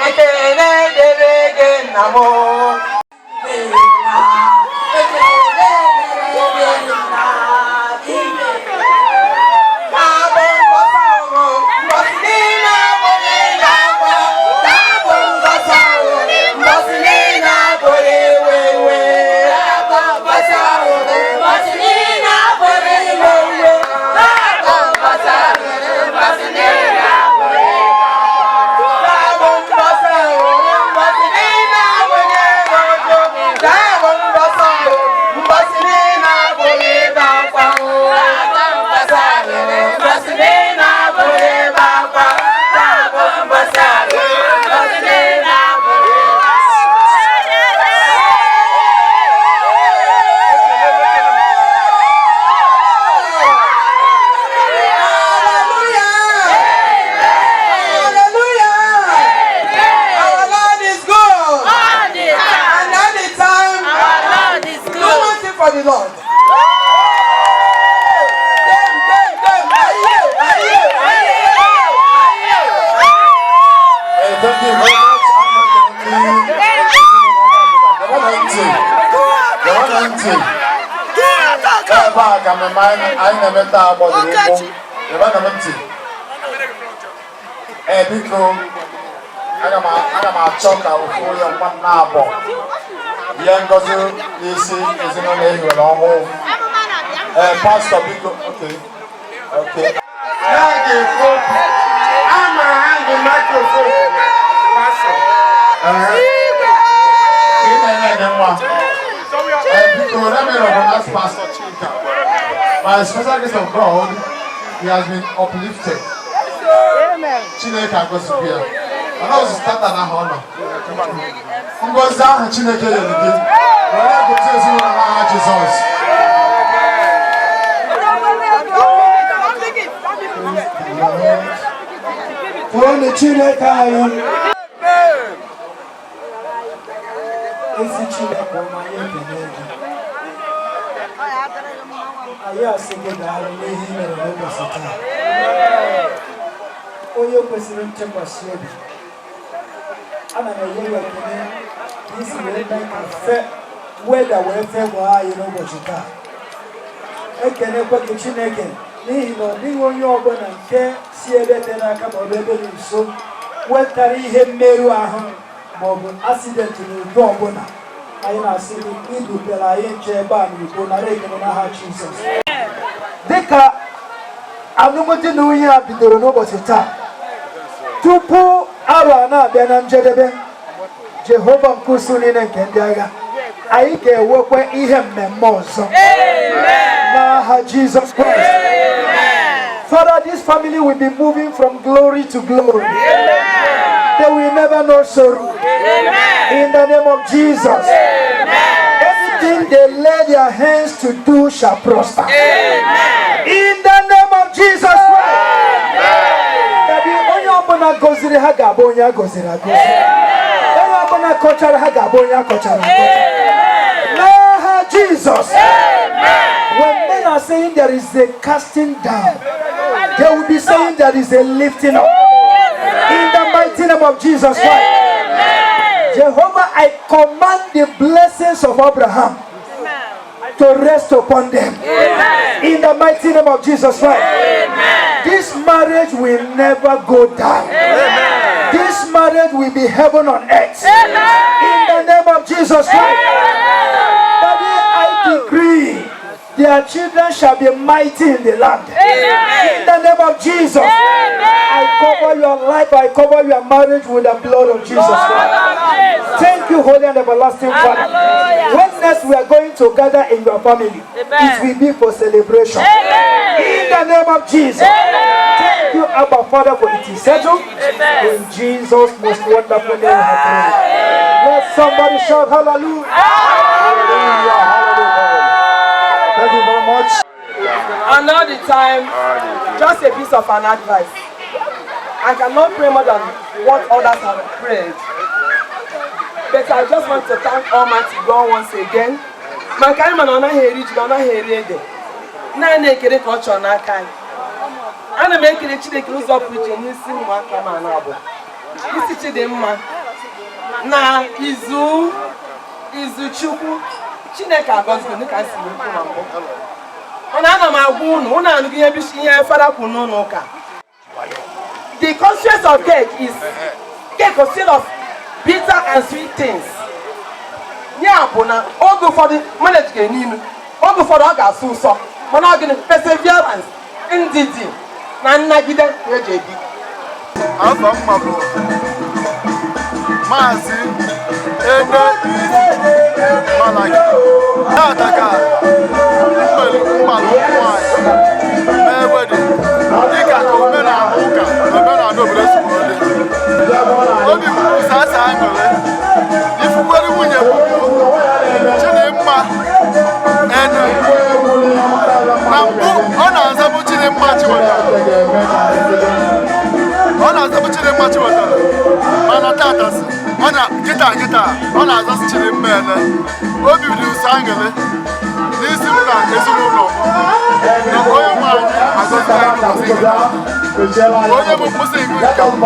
Speaker 12: ekele dịrị gị nna m. Imeela, ekele dịrị gị nna, imeela. Taa bụ mbọsị ọṅụ, mbọsị niile abụghị akwa. Taa bụ mbọsị ọṅụ, mbọsị niile abụghị iwe iwe. Taa bụ mbọsị ọṅụ, mbọsị niile abụghị iwe iwe. Taa bụ mbọsị ọṅụ, mbọsị niile abụghị Taa bụ mbọsị ọṅụ, mbọsị niile abụghị ego. Taa bụ mbọsị ọṅụ, mbọsị niile abụghị ebe akwa. Taa bụ mbọsị ọṅụ, mbọsị niile abụghị ebe akwa. Taa bụ mbọsị ọṅụ, mbọsị niile abụghị Hallelujah! Our Lord is good.
Speaker 5: All the time.
Speaker 12: And all the time.
Speaker 5: Our Lord is
Speaker 12: Do
Speaker 5: good.
Speaker 12: one thing for the Lord. Them, them, them. Aye, aye, aye, aye.
Speaker 3: Hey, thank you very much. I'm not gonna ntị. Ebe a ka mmemme anyị na-eme taa gbọdoro ụkwụ. Ebe na m ntị. Ee, biko, aga m achọ ka ofu onye nwa m na-abọ ihe ngozi n'isi ezinụlọ ehiwere ọhụụ. Ee, pastọ, biko, okay.
Speaker 10: Na-ga-ekwu okwu. Ama ha bụ microphone pastor.
Speaker 3: Ị na-enye gị nwa. Ee, biko, let me recognize Pastor Chika. By special grace of God, he has been uplifted. Chineke agọzikwa ya. Mana ọzọ tata na ahụ ọ nọ. Ngọzi ahụ Chineke nyere gị, were gote ezinụlọ n'aha Jizọs.
Speaker 4: Toonu Chineke anyị. Ezi Chineke ọma, anyị ekele gị. Anyị asị gị daalụ n'ihe i mere n'ụbọchị taa. Onye kwesịrị ntụkwasị obi. Ana m enye ya ekele ka isi wee mee ka fe weda wee fegwaa anyị n'ụbọchị taa. Ekelekwa gị, Chineke, n'ihi na ọ dịghị onye ọbụla nke si ebe tere aka ma ọ bụ ebe dị nso wetara ihe mmerụ ahụ ma ọ bụ accident n'udo ọbụla. Anyị na-asị gị idubere anyị nche ebe a n'udo. Nara ekele n'aha Jizọs. Dịka alụmdi na nwunye a bidoro n'ụbọchị taa, tupu arọ a na-abịa na njedebe, Jehova nke usuu niile nke ndị agha, anyị ga-ewekwa ihe mmemme ọzọ n'aha Jizọs Kraịst. Father, this family will be moving from glory to glory. They will never know sorrow. In the name of Jesus. Anything they lay their hands to do shall prosper. In the name of Jesus Christ. Daddy, onye ọbụla gọziri ha ga-abụ onye a gọziri agọzi. Onye ọbụla kọchara ha ga-abụ onye a kọchara akọcha. N'aha Jesus. When men are saying there is a casting down, they will be saying there is a lifting up. In the mighty name of Jesus Christ. Jehovah, I command the blessings of Abraham to rest upon them. In the mighty name of Jesus Christ. This marriage will never go down. This marriage will be heaven on earth. In the name of Jesus Christ. Daddy, I decree their children shall be mighty in the land. In the name of Jesus. I cover your life, I cover your marriage with the blood of Jesus Christ. Thank you, Holy and Everlasting Father. When next we are going to gather in your family, it will be for celebration. In the name of Jesus. Thank
Speaker 13: Thank you, Abba Father, for it is settled.
Speaker 14: Amen.
Speaker 13: In Jesus' most wonderful name, I pray. Let somebody shout hallelujah.
Speaker 9: Hallelujah, hallelujah. Thank you very much.
Speaker 12: And all the time, just a piece of an advice. I cannot pray more than what others have prayed. But I just want to thank Almighty God once again. Maka anyị ma na ọ naghị eri ji na ọ naghị eri ede. Naanị ekele ka ọ chọrọ n'aka anyị. Ana m ekele Chineke n'ụzọ pụrụ iche n'isi ụmụaka m anọ abụọ. Isi Chidimma na izu izu Chukwu Chineke agọzigo dịka m si wee kwu na mbụ. Mana ana m agwa unu, unu anụghị ihe bishop, ihe fada kwuru n'ụlọ ụka. The consequence of cake is cake consists of bitter and sweet things. Ya bụ na oge ụfọdụ marriage ga-enu inu, oge ụfọdụ ọ ga-asụ ụsọ, mana ọ gịnị? Perseverance, ndidi na nnagide ka eji ebi.
Speaker 6: Afọ mma bụ Maazị Ene Malaki. Tata ka mmalụ nwanyị mee wedding dịka ka omenala ụka na omenala obodo si wee dị. Obi m bụ sasa aṅụrị ifukwere nwunye m bụ Chidimma Ene. Na mbụ ọ na-azabụ Chidimma Chiwetara, ọ na-azabụ Chidimma Chiwetara, mana tata si ọ na kịta kịta ọ na-azasị Chidimma Ene. Obi dị ụsọ aṅụrị n'isi m na ezinụlọ m na onye nwe anyị agọzila anyị n'ụbọchị nke taa. Onye bụ mkpụsị nke m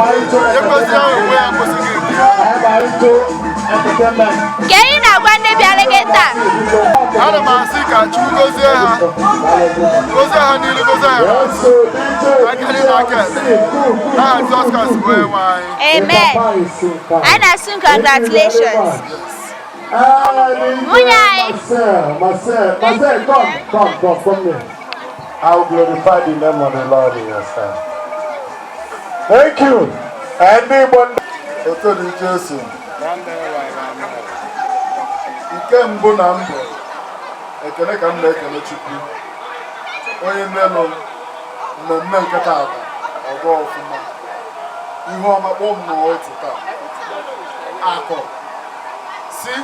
Speaker 6: ekwesịghị onwe ya mkpụsị gị nke ya.
Speaker 2: Ka ị na-agwa ndị bịara gị taa?
Speaker 6: Ana m asị ka Chukwu gozie ha, gozie ha niile, gozie ha n'azụ, aka nri na aka ekpe, n'aha Jizọs Kraịst bụ onye nwe anyị.
Speaker 2: Amen. Anyị na-asụ congratulations. Nwunye anyị.
Speaker 9: Marcel, Marcel, Marcel, come, come, come, come here. I will glorify the name of the Lord in your sight. Thank you. And the one.
Speaker 6: Oto dị Jesu. Nke mbụ na mbụ, ekele ka m na-ekele Chukwu onye melụ mmemme nke taata ọgọ ọfụma, ihe ọma kpọọ m n'otu taa, akọ si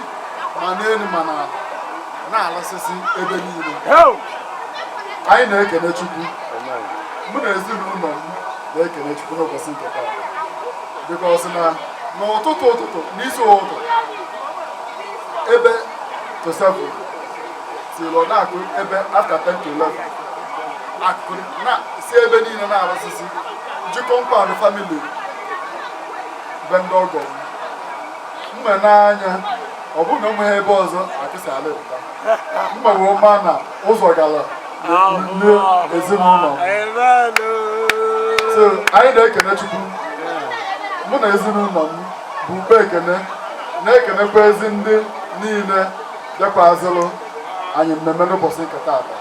Speaker 6: ma n'elu ma n'ala na-alasịsị ebe niile. Anyị na-ekele Chukwu, mụ na ezinụlọ m na-ekele Chukwu n'ụbọchị nke taa, because na n'ụtụtụ ụtụtụ, n'isi ụtụtụ, ebe to 7 till ọ na-akụ ebe after 10 to 11, akụ na si ebe niile na-arụsịsị ji compound family be ndị ọgọ m mgbe n'anya. Ọ bụrụ na ụmụ ha ebe ọzọ akụsi ala pụta mgbe wee ma na ụzọ gara n'ezinụlọ m. So anyị na-ekene Chukwu, mụ na ezinụlọ m bụ ukpe ekene, na-ekenekwa ezi ndị niile bịakwazịlụ anyị mmemme n'ụbọchị nke taata,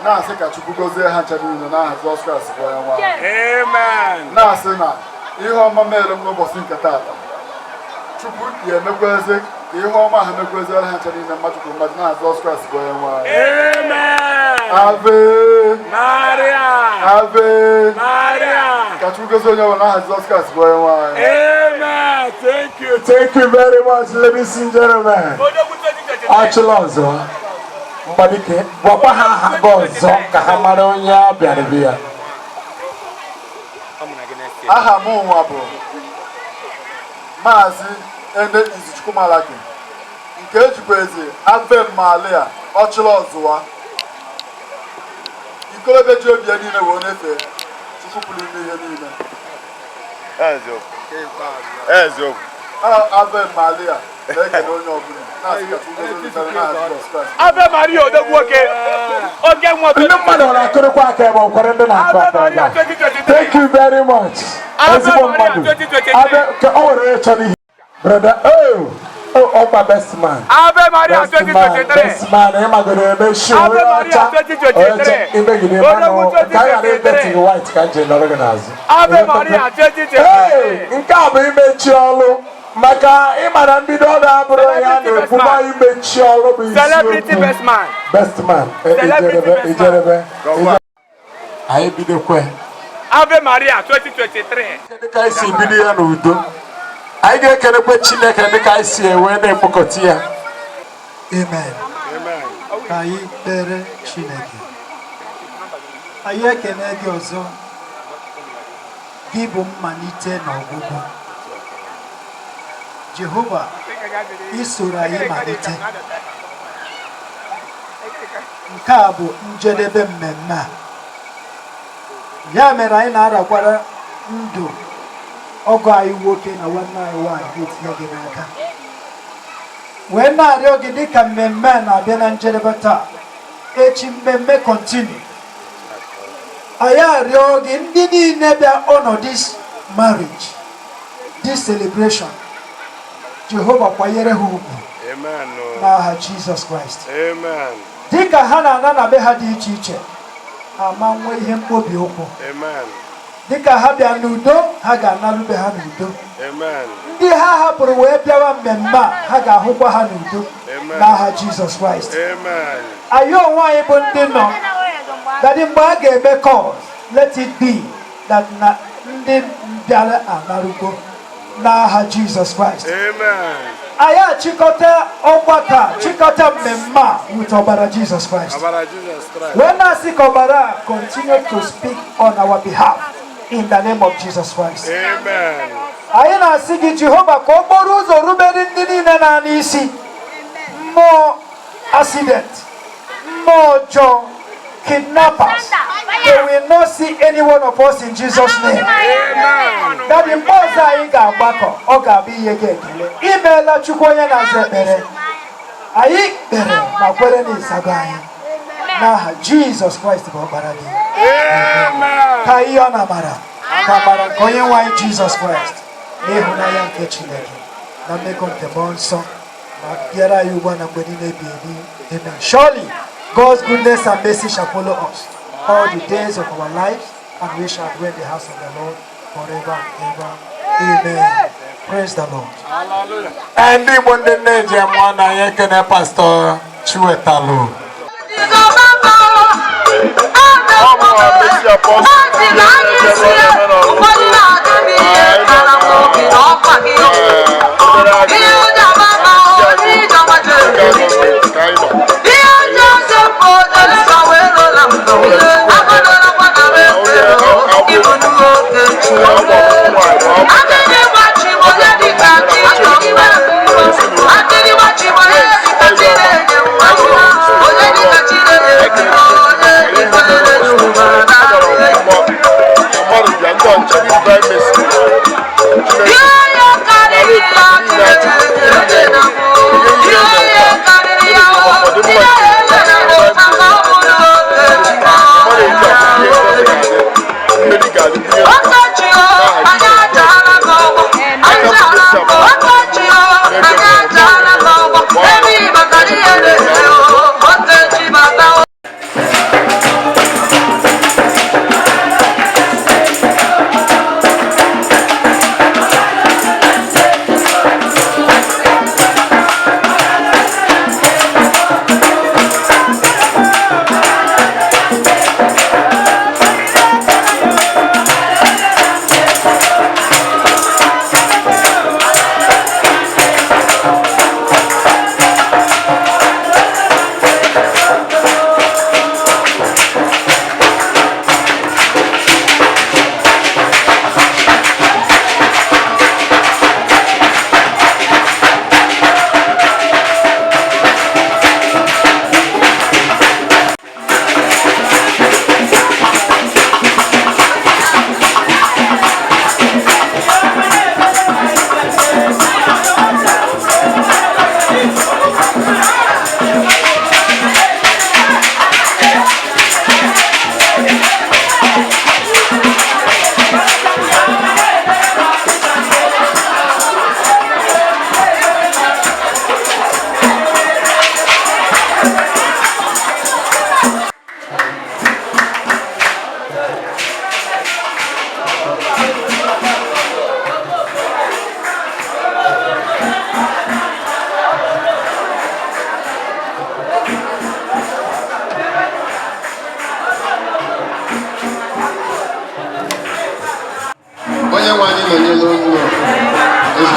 Speaker 6: na-asị ka Chukwu gọzie ha ncha niile n'aha Jizọs Kraịst bụ onye nwe anyị.
Speaker 3: Amen.
Speaker 6: Na-asị na ihe ọma mere m n'ụbọchị nke taata, Chukwu ya emekwezi ka ihe ọma ha mekweziere ha ncha niile, mmadụ kwuru mmadụ, n'aha Jizọs Kraịst bụ onye nwe anyị.
Speaker 3: Amen.
Speaker 6: Ave.
Speaker 3: Maria.
Speaker 6: Ave.
Speaker 3: Maria.
Speaker 6: Ka Chukwu gozie onye ọbụla n'aha Jizọs Kraịst bụ onye nwe anyị.
Speaker 3: Amen. Thank you.
Speaker 8: Thank you very much, ladies and gentlemen. Achụla ọzọ. Mgbadike, gwakwa ha aha gị ọzọ ka ha mara onye a bịara be ya.
Speaker 6: Aha m nwa bụ Maazị Ene Izuchukwu Malaki, nke ejikwa eze Ave Maria Ọchịla Ọzụwa, ikolobịa ji obi ya niile wee na-efe Chukwu pụrụ ime ihe niile.
Speaker 15: Eziokwu.
Speaker 6: Ave Maria na-ekele onye ọbụla, na-asị ka Chukwu gozie unu n'aha Jizọs Kraịst.
Speaker 3: Ave Maria, odogwu nwoke. Oge nwa.
Speaker 8: Ndị mmadụ ọ na-akụrịkwa aka ebe ọ kwere ndị na-akụ aka ebe a. Thank you very much. Ezigbo mmadụ. Ave, ka o nwere onye chọrọ ihe. Brother, oh, ọkwa best man.
Speaker 3: Ave Maria
Speaker 8: Best man,
Speaker 3: 2023.
Speaker 8: best man, ị magoro eme show
Speaker 3: Ave
Speaker 8: onye
Speaker 3: Maria
Speaker 8: ọcha.
Speaker 3: 2023.
Speaker 8: Onye ọcha, imegide
Speaker 3: Odogwu
Speaker 8: mmanụ ka a ghara
Speaker 3: 2023.
Speaker 8: ideti white ka m ji nọrọ gị n'azụ.
Speaker 3: Ave Maria 2023.
Speaker 8: Hey, nke a bụ imechi ọlụ, maka ịma na mbido ọ na-abụrụ ya na-ekwu ma imechi ọlụ bụ
Speaker 3: Celebrity
Speaker 8: isiokwu.
Speaker 3: best man.
Speaker 8: Best man,
Speaker 3: Celebrity
Speaker 8: ijerebe
Speaker 3: best man.
Speaker 8: ijerebe. Anyị bidokwe.
Speaker 14: Ave Maria 2023.
Speaker 8: Dịka anyị si bido ya n'udo, anyị ga-ekelekwe Chineke dịka anyị si ewe na-ekpokọta ya.
Speaker 13: Amen. Ka anyị kpere Chineke. Anyị ekene gị ọzọ, gị bụ mmalite na ọgwụgwụ. Jehova, isoro anyị malite. Nke a bụ njedebe mmemme a. Ya mere anyị na-arakwara ndụ ọgọ anyị nwoke na nwanne anyị nwaanyị na-etinye gị n'aka, wee na-arịọ gị, dịka mmemme a na-abịa na njedebe taa, echi mmemme continue, anyị arịọ gị, ndị niile bịa honor this marriage, this celebration, Jehova, kwanyere ha ugwu
Speaker 15: Amen.
Speaker 13: n'aha Jizọs Kraịst.
Speaker 15: Amen.
Speaker 13: Dịka ha na-ana na be ha dị iche iche, ama nwee ihe mkpobi ụkwụ.
Speaker 15: Amen.
Speaker 13: Dịka ha bịa n'udo, ha ga-analube ha n'udo.
Speaker 15: Amen.
Speaker 13: Ndị ha hapụrụ wee bịawa mmemme a, ha ga-ahụkwa ha n'udo
Speaker 15: Amen.
Speaker 13: n'aha Jizọs Kraịst.
Speaker 15: Amen.
Speaker 13: Anyị onwe anyị bụ ndị nọ, Daddy, mgbe a ga-eme call, let it be that na ndị bịara anarugo n'aha Jizọs Kraịst.
Speaker 15: Amen.
Speaker 13: Anyị achịkọta ọgbakọ a, chịkọta mmemme a with ọbara Jizọs Kraịst,
Speaker 15: Ọbara Jesus Christ.
Speaker 13: wee na-asị ka ọbara a continue to speak on our behalf in the name of Jesus Christ.
Speaker 15: Amen.
Speaker 13: Anyị na-asị gị, Jehova, ka okporo ụzọ rubere ndị niile na-ana isi, mmụọ accident, mmụọ ọjọọ, kidnappers, they will not see any one of us in Jesus' name.
Speaker 15: Amen.
Speaker 13: Daddy, mgbe ọzọ anyị ga-agbakọ, ọ ga-abụ ihe gị ekele. Imeela, Chukwu onye na-aza ekpere. Anyị kpere ma kwere na ịzago anyị n'aha Jizọs Kraịst bụ ọkpara gị.
Speaker 15: Amen.
Speaker 13: Ka ihe ọ na-amara, ka amara nke onye nwe anyị Jizọs Kraịst na ịhụnanya nke Chineke na mmekọ nke Mmụọ Nsọ ma bịara anyị ugbu a na mgbe niile ebi ebi. Amen. Surely God's goodness and mercy shall follow us all the days of our lives, and we shall dwell in the house of the Lord forever and ever. Amen. Praise the Lord.
Speaker 15: Hallelujah.
Speaker 8: Ee, ndị Igbo, ndị nne ji mụọ na anyị ekene Pastor Chiwetalu.
Speaker 6: Ọ bụ Messi Apostle.
Speaker 12: Ụfọdụ na-adị m ihe tara m obi na ọkwa gị. Ihe ụjọ mama, onye ije ihe ọjọọ sekwu ojeleba wee rola m akwadola na m ekwero ịbụ nnukwu oke. Akịrị gbachi m, onye dịka chi akịrị gbachi m, onye dịka chi na-enye nwa, onye dịka chi na-enye nwa, onye dịka na-enye ụwa na
Speaker 6: Mmadụ bịa ndị ọcha.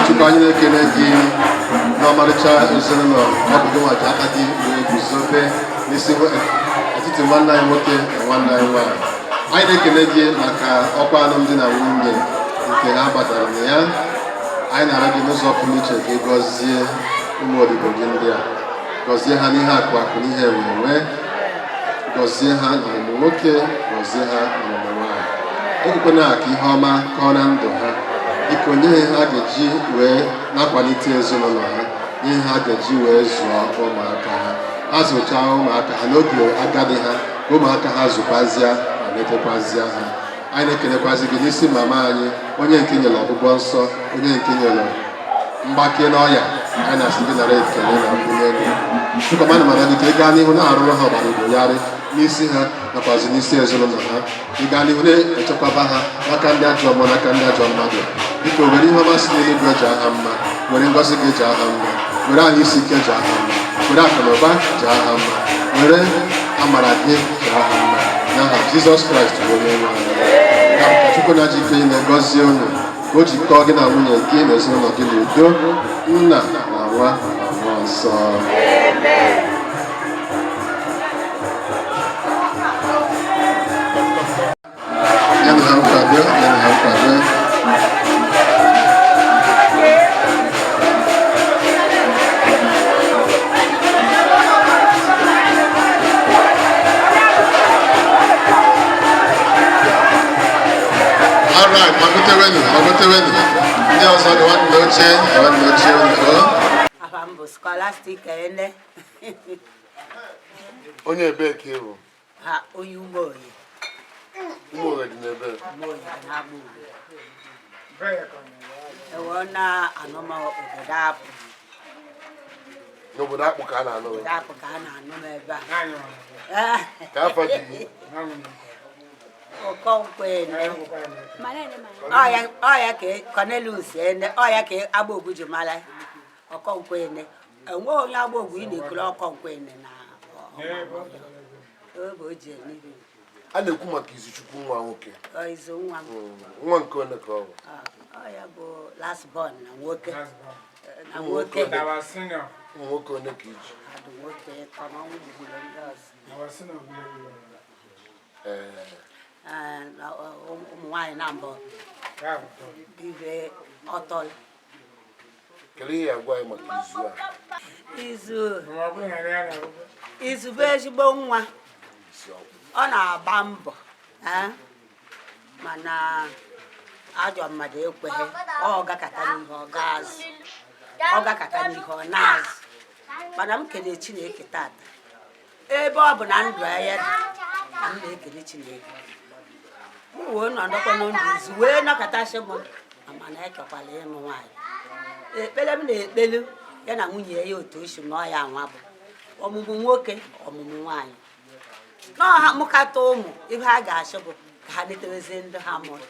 Speaker 16: Chukwu, anyị na-ekele gị n'ọmarịcha ezinụlọ ọ bụ gị nwa ji aka gị wee guzobe n'isi etiti nwanne anyị nwoke na nwanne anyị nwaanyị. Anyị na-ekele gị maka ọkwa alụmdi na nwunye nke ha batara na ya. Anyị na-arịọ gị n'ụzọ pụrụ iche ka ị gọzie ụmụ odibo gị ndị a, gọzie ha n'ihe akụ akụ, n'ihe enwe enwe, gọzie ha na ọmụmụ nwoke, gọzie ha na ọmụmụ nwaanyị. Ekwekwana ka ihe ọma kọọ na ndụ ha. Biko nye ha ga-eji wee na-akwalite ezinụlọ ha, nye ha ga-eji wee zụọ ụmụaka ha, ha zụchaa ụmụaka ha n'oge agadi ha, ka ụmụaka ha zụkwazịa ma letekwazịa ha. Anyị na-ekelekwazi gị n'isi mama anyị, onye nke nyere ọgwụgwọ nsọ, onye nke nyere mgbake n'ọya. Anyị na-asị gị nara ekele na mbuli elu. Chukwu, mana gị ka ị gaa n'ihu na-arụrụ ha ọgbara igboyarị n'isi ha nakwazi n'isi ezinụlọ ha. Ị gaa n'ihu na-echekwaba ha n'aka ndị ajọ mmụọ, n'aka ndị ajọ mmadụ. Biko were ihe ọma si n'eluigwe ji aha mma, were ngọzi gị ji aha mma, were ahụ isi ike ji aha mma, were akụ na ụba ji aha mma, were amara gị ji aha mma, n'aha Jizọs Kraịst bụ onye nwe anyị. Ya bụ, ka Chukwu na ji ike niile gọzie unu, ka o jikọọ gị na nwunye gị na ezinụlọ gị n'udo, Nna na Nwa na Mmụọ Nsọ. Ya na ha nkwado, ya na ha nkwado. All right, gbagotewenu, gbagotewenu. Ndị ọzọ gawanụ n'oche, gawanụ n'oche unu.
Speaker 17: Afa m bụ Scholastica Ene.
Speaker 18: Onye ebee ka ị bụ?
Speaker 17: Ha onye Ụmụoye.
Speaker 18: Ụmụoye dị n'ebe?
Speaker 17: Ụmụoye dị n'Agba Ugwu. Ewe na-anụ m obodo Akpụ.
Speaker 18: N'obodo Akpụ ka a na-anụ gị?
Speaker 17: Obodo Akpụ ka a na-anụ m ebe a.
Speaker 18: Ka afọ dị gị?
Speaker 17: Okonkwo Ene. Ọ ya ka Cornelius Ene, ọ ya ka Agba Ogwu ji mara Okonkwo Ene. Enweghị onye Agba Ogwu ị na-ekiri Okonkwo Ene na oge o ji eme.
Speaker 18: A na-ekwu maka Izuchukwu nwa nwoke.
Speaker 17: Ọ Izu nwa m.
Speaker 18: Nwa nke onye ka ọ bụ?
Speaker 17: Ọ ya bụ last born na nwoke. Na
Speaker 18: Ụmụ
Speaker 17: nwoke.
Speaker 18: Ụmụ nwoke one ka iji?
Speaker 17: Adụ nwoke ịtọ na ọnwụ gbugburu ndị ọzọ.
Speaker 18: Ee.
Speaker 17: Na ụmụ nwaanyị na mbụ. Ibe ọtọ.
Speaker 18: Kedu ihe ya gwa anyị maka Izu a?
Speaker 17: Izu bụ ezigbo nwa. Ọ na-agba mbọ, mana ajọ mmadụ ekweghị. Ọ gakata n'ihe ọ ga-azụ, ọ gakata n'ihe ọ na-azụ. Mana m kelee Chineke tata, ebe ọ bụ na ndụ ya dị, na m na-ekele Chineke. M wee nọdụkwa na ndụ Izu wee nọkọtasị m, mana ekekwala ịnụ nwaanyị. Ekpere m na-ekpelu ya na nwunye ya otu o si nọọ ya nwa bụ ọmụmụ nwoke, ọmụmụ nwaanyị. N'ọha mụkata ụmụ, ihe a ga-achọ bụ ka ha letewezie ndị ha mụrụ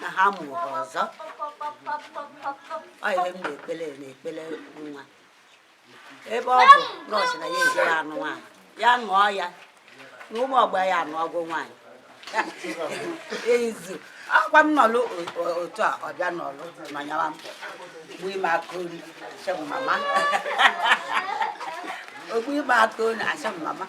Speaker 17: na ha mụrụ ọzọ. Ọ ihe m na-ekpele na-ekpele nwa. Ebe ọ bụ nọọsụ na ya eji ya anụ nwaanyị, ya nụọ ya na ụmụ ọgbọ ya anụ ọgwụ nwaanyị. Izu akwa m nọlụ otu a, ọ bịa nọlụ nọnyawa m gbu ime aka olu, asị m mama. Ogbu ime aka olu, asị m mama.